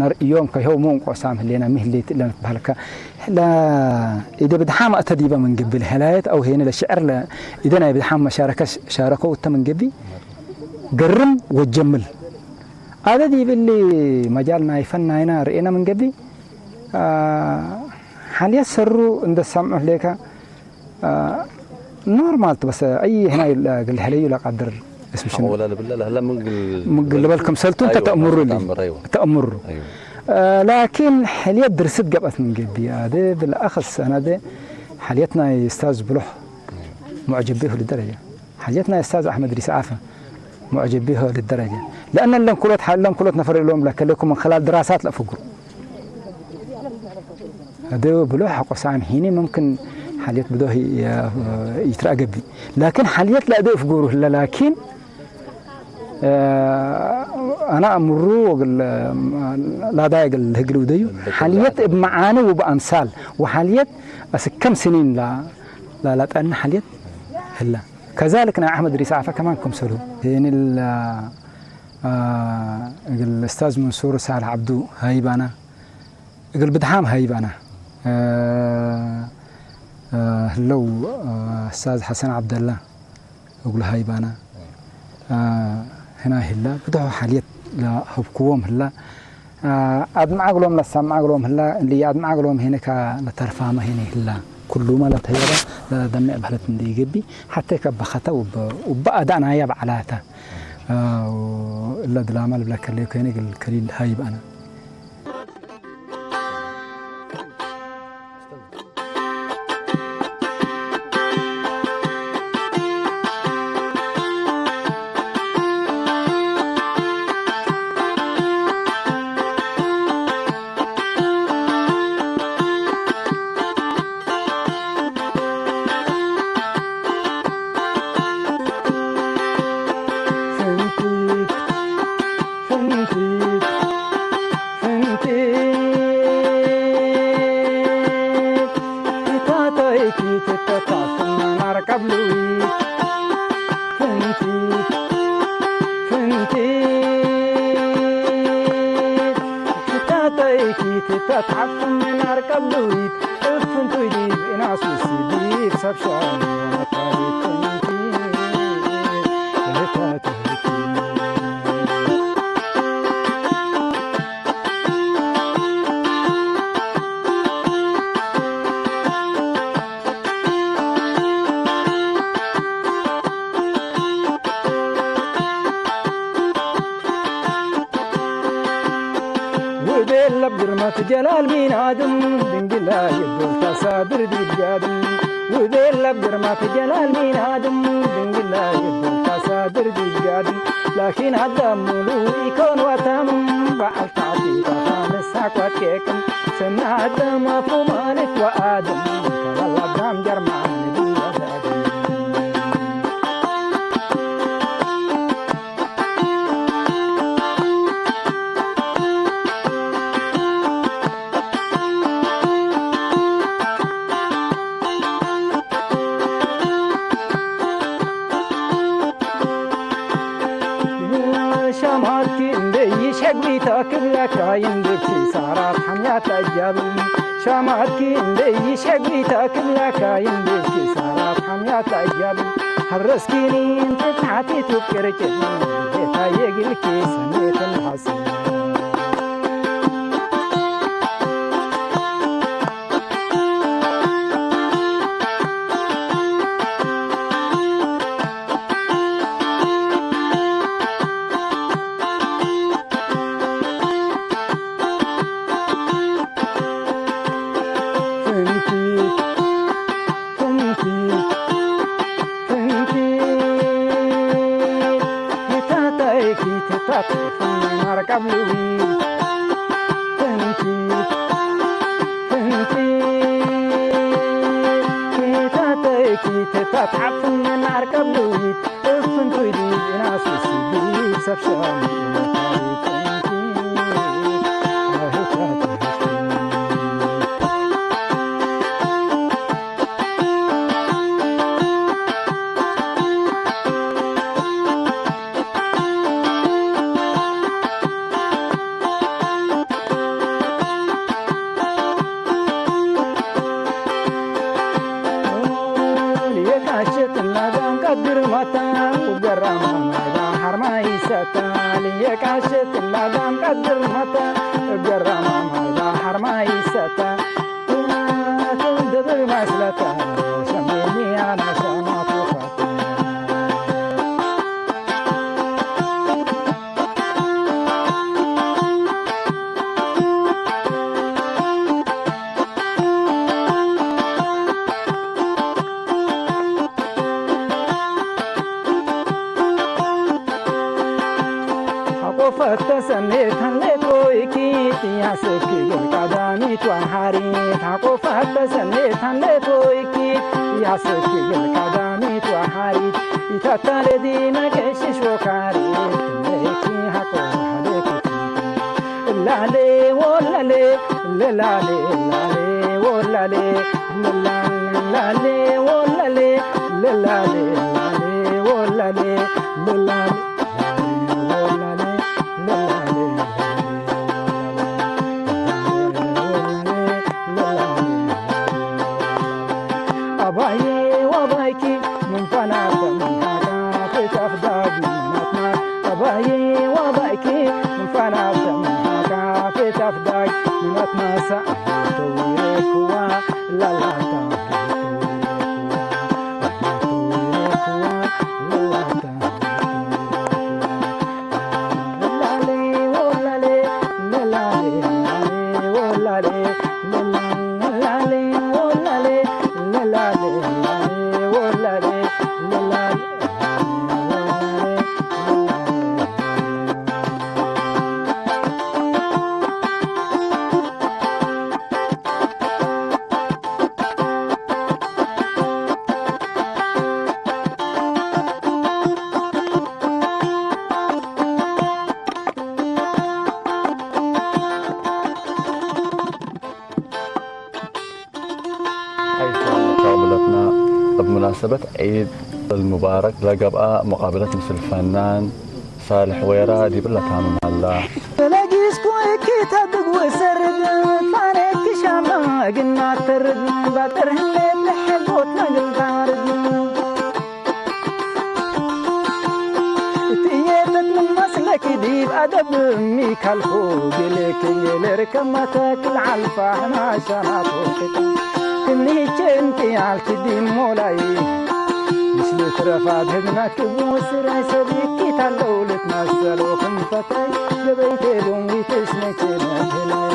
ነርእዮም ከይሆው ሞ እንቆሳም ህሌና ሚ ህሌት እለ ንትበሃልካ ላ ኢደ ብድሓም ኣተዲበ ምን ግቢ ለሐላየት ኣው ሄነ ለሽዕር ኢደ ናይ ብድሓም መሻረከ ሻረከው እተ ምን ግቢ ገርም ወጀምል ኣደ ዲብሊ መጃል ናይ ፈን ናይና ርእና ምን ግቢ ሓልየት ሰሩ እንደ ሰምዑ ህሌካ ኖርማል ትበሰ ኣይ ህና ግልሕለዩ ለቃድር እስምሽን ወላ ልብላ ለህላ ምግል ምግል ልበል ክምሰልቱ እንተ ኣይዋ፣ ተእምሩ ሊ ተእምር፣ ኣይዋ። ተእምሩ ኣይዋ። ላኪን ሕልየት ድርስት ገበት ምን ገቢ ኣደ ብልኣኸስ ኣናደ ሓልየት ናይ ስታዝ ብሎሕ ሙዕጀቤሁ ልደረጃ ሓልየት ናይ ስታዝ ኣሕመድ ሪስ ዓፈ ሙዕጀቤሁ ልደረጃ ለእነ ለንኩሎት ሓ- ለንኩሎት ነፈር ኢሎም ለከለኩም ምን ኸላል ድራሳት ለፍጉር هذا بلوح حقوسان هيني ممكن حاليات بدوه يترقبي لكن حاليات لا دو فقوره لا لكن أنا أمرو وقل لا دا يقل هقل وديو حاليات بمعاني وبأمثال وحاليات أس كم سنين لا لا لا تأن حاليات هلا كذلك نا أحمد ريس عفا كمان كم سلو يعني ال الأستاذ منصور صالح عبدو هايبانا እግል ብድሓም ሃይባና ህለው እስታዝ ሓሰን ዓብደላ እግሉ ሃይባና ህና ህላ ብድሖ ሓልየት ለሀብክዎም ህላ ኣድማዓግሎም ለሳማዓግሎም ህላ እንድየ ኣድማዓግሎም ሄነካ ለተርፋመ ሄነ ህላ ኩሉ ማለት ህየረ ለደሚዕ ባህለት እንደ ይገቢ ሓተ ከበኸተ ውበ ኣዳእ ናያ በዓላታ እለ ድላማ ልብለከለዩ ከይነ እግል ከሊል ሃይባና لب درمة جلال مين آدم، دنجلا يدل تصادر دي بجادم. وبين لب درمة جلال مين آدم، دنجلا يدل تصادر دي بجادم. لكن آدم ملو يكون وتم، بعد تعطي تفهم الساق وكيكم. سنة آدم وفو مالك وآدم، والله آدم جرمان دي وزادم. ሸማትኪ እንደይ ሸግቢታ ክብለካ ይንድብኪ ሳራት ሓምያት ኣጃቢ። ሸማትኪ እንደይ ሸግቢታ ክብለካ ይንድብኪ ሳራት ሓምያት ኣጃቢ። ሃብረስኪኒ እንተ ተሓቲቱ ቅርጭ ቤታ የግልኪ ሰሜትን ሓሲ። ተታትዓፍን ኣርቀብ ልውይት እፍንቱይ ዲብና ስስዲ ሰብ ሸም ሓቆፋት ተሰኔት ሃሌት ወይኪት ያስክብል ቀዳሚት ወሓሪት። ሓቆፋት ተሰኔት ሃሌት ወይኪት ያስክብል ቀዳሚት ወሓሪት። ይታታለዲ መገሽሽ ወካሪት ለይኪ ሓቆ ሓሌት ላሌ ወላሌ ለላሌ ላሌ ወላሌ ለላሌ ላሌ ወላሌ ለላሌ ላሌ ወላሌ ለላሌ ኣባዬ ወባይኪ ምንፋናተ ምንሃጋ ፍታፍ ዳጊ ናትና። ኣባዬ ወባይኪ ምንፋናተ ምንሃጋ ፍታፍ ዳጊ ናትና። ሰዓት ተዊረክዋ ላላታ ተዊረክዋ ላላታ ብለትና ብመናሰበት ዒድ ሙባረክ ለገብኣ ሙቃብለት ምስል ፈናን ሳልሕ ወይራ ዲብላ ታምም ኣላ። ለጊስኩ እኪ ተድግ ወሰርግ ፋነክ ሻማ ግና ተርግ ባጥር ህሌት ለሐጎት ነግል ታርግ። እትዬ ተትንመስለኪ ዲብ ኣደብ ሚካልኩ ግልክ የለር ከማተክል ዓልፋ ሕናሻናት ወቅት ክንይቼ እንቲ ኣልክ ዲሞላይ ምስሉ ትረፋ ድህግና ክቡ ስራይ ሰቢኪት ኣለውልት ማሰሎ ክንፈታይ ገበይቴ ቡንዊትስ ነይቴ መትላይ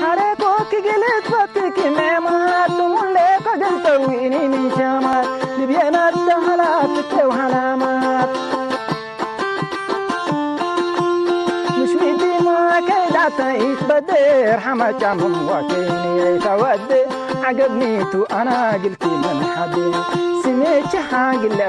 ሓረኮ ክግልት ፈትኪ ሜማት ሙሌ ከገልጠዊኒ ሚሻማት ልብየናት ተሃላት ተውሃላማት ምሽሚቲ ማከዳታ ይትበደር ሓማጫ ምንዋከይኒ ይተወደ ዓገብኒቱ ኣናግልቲ መንሓደ ስሜች ሓግለ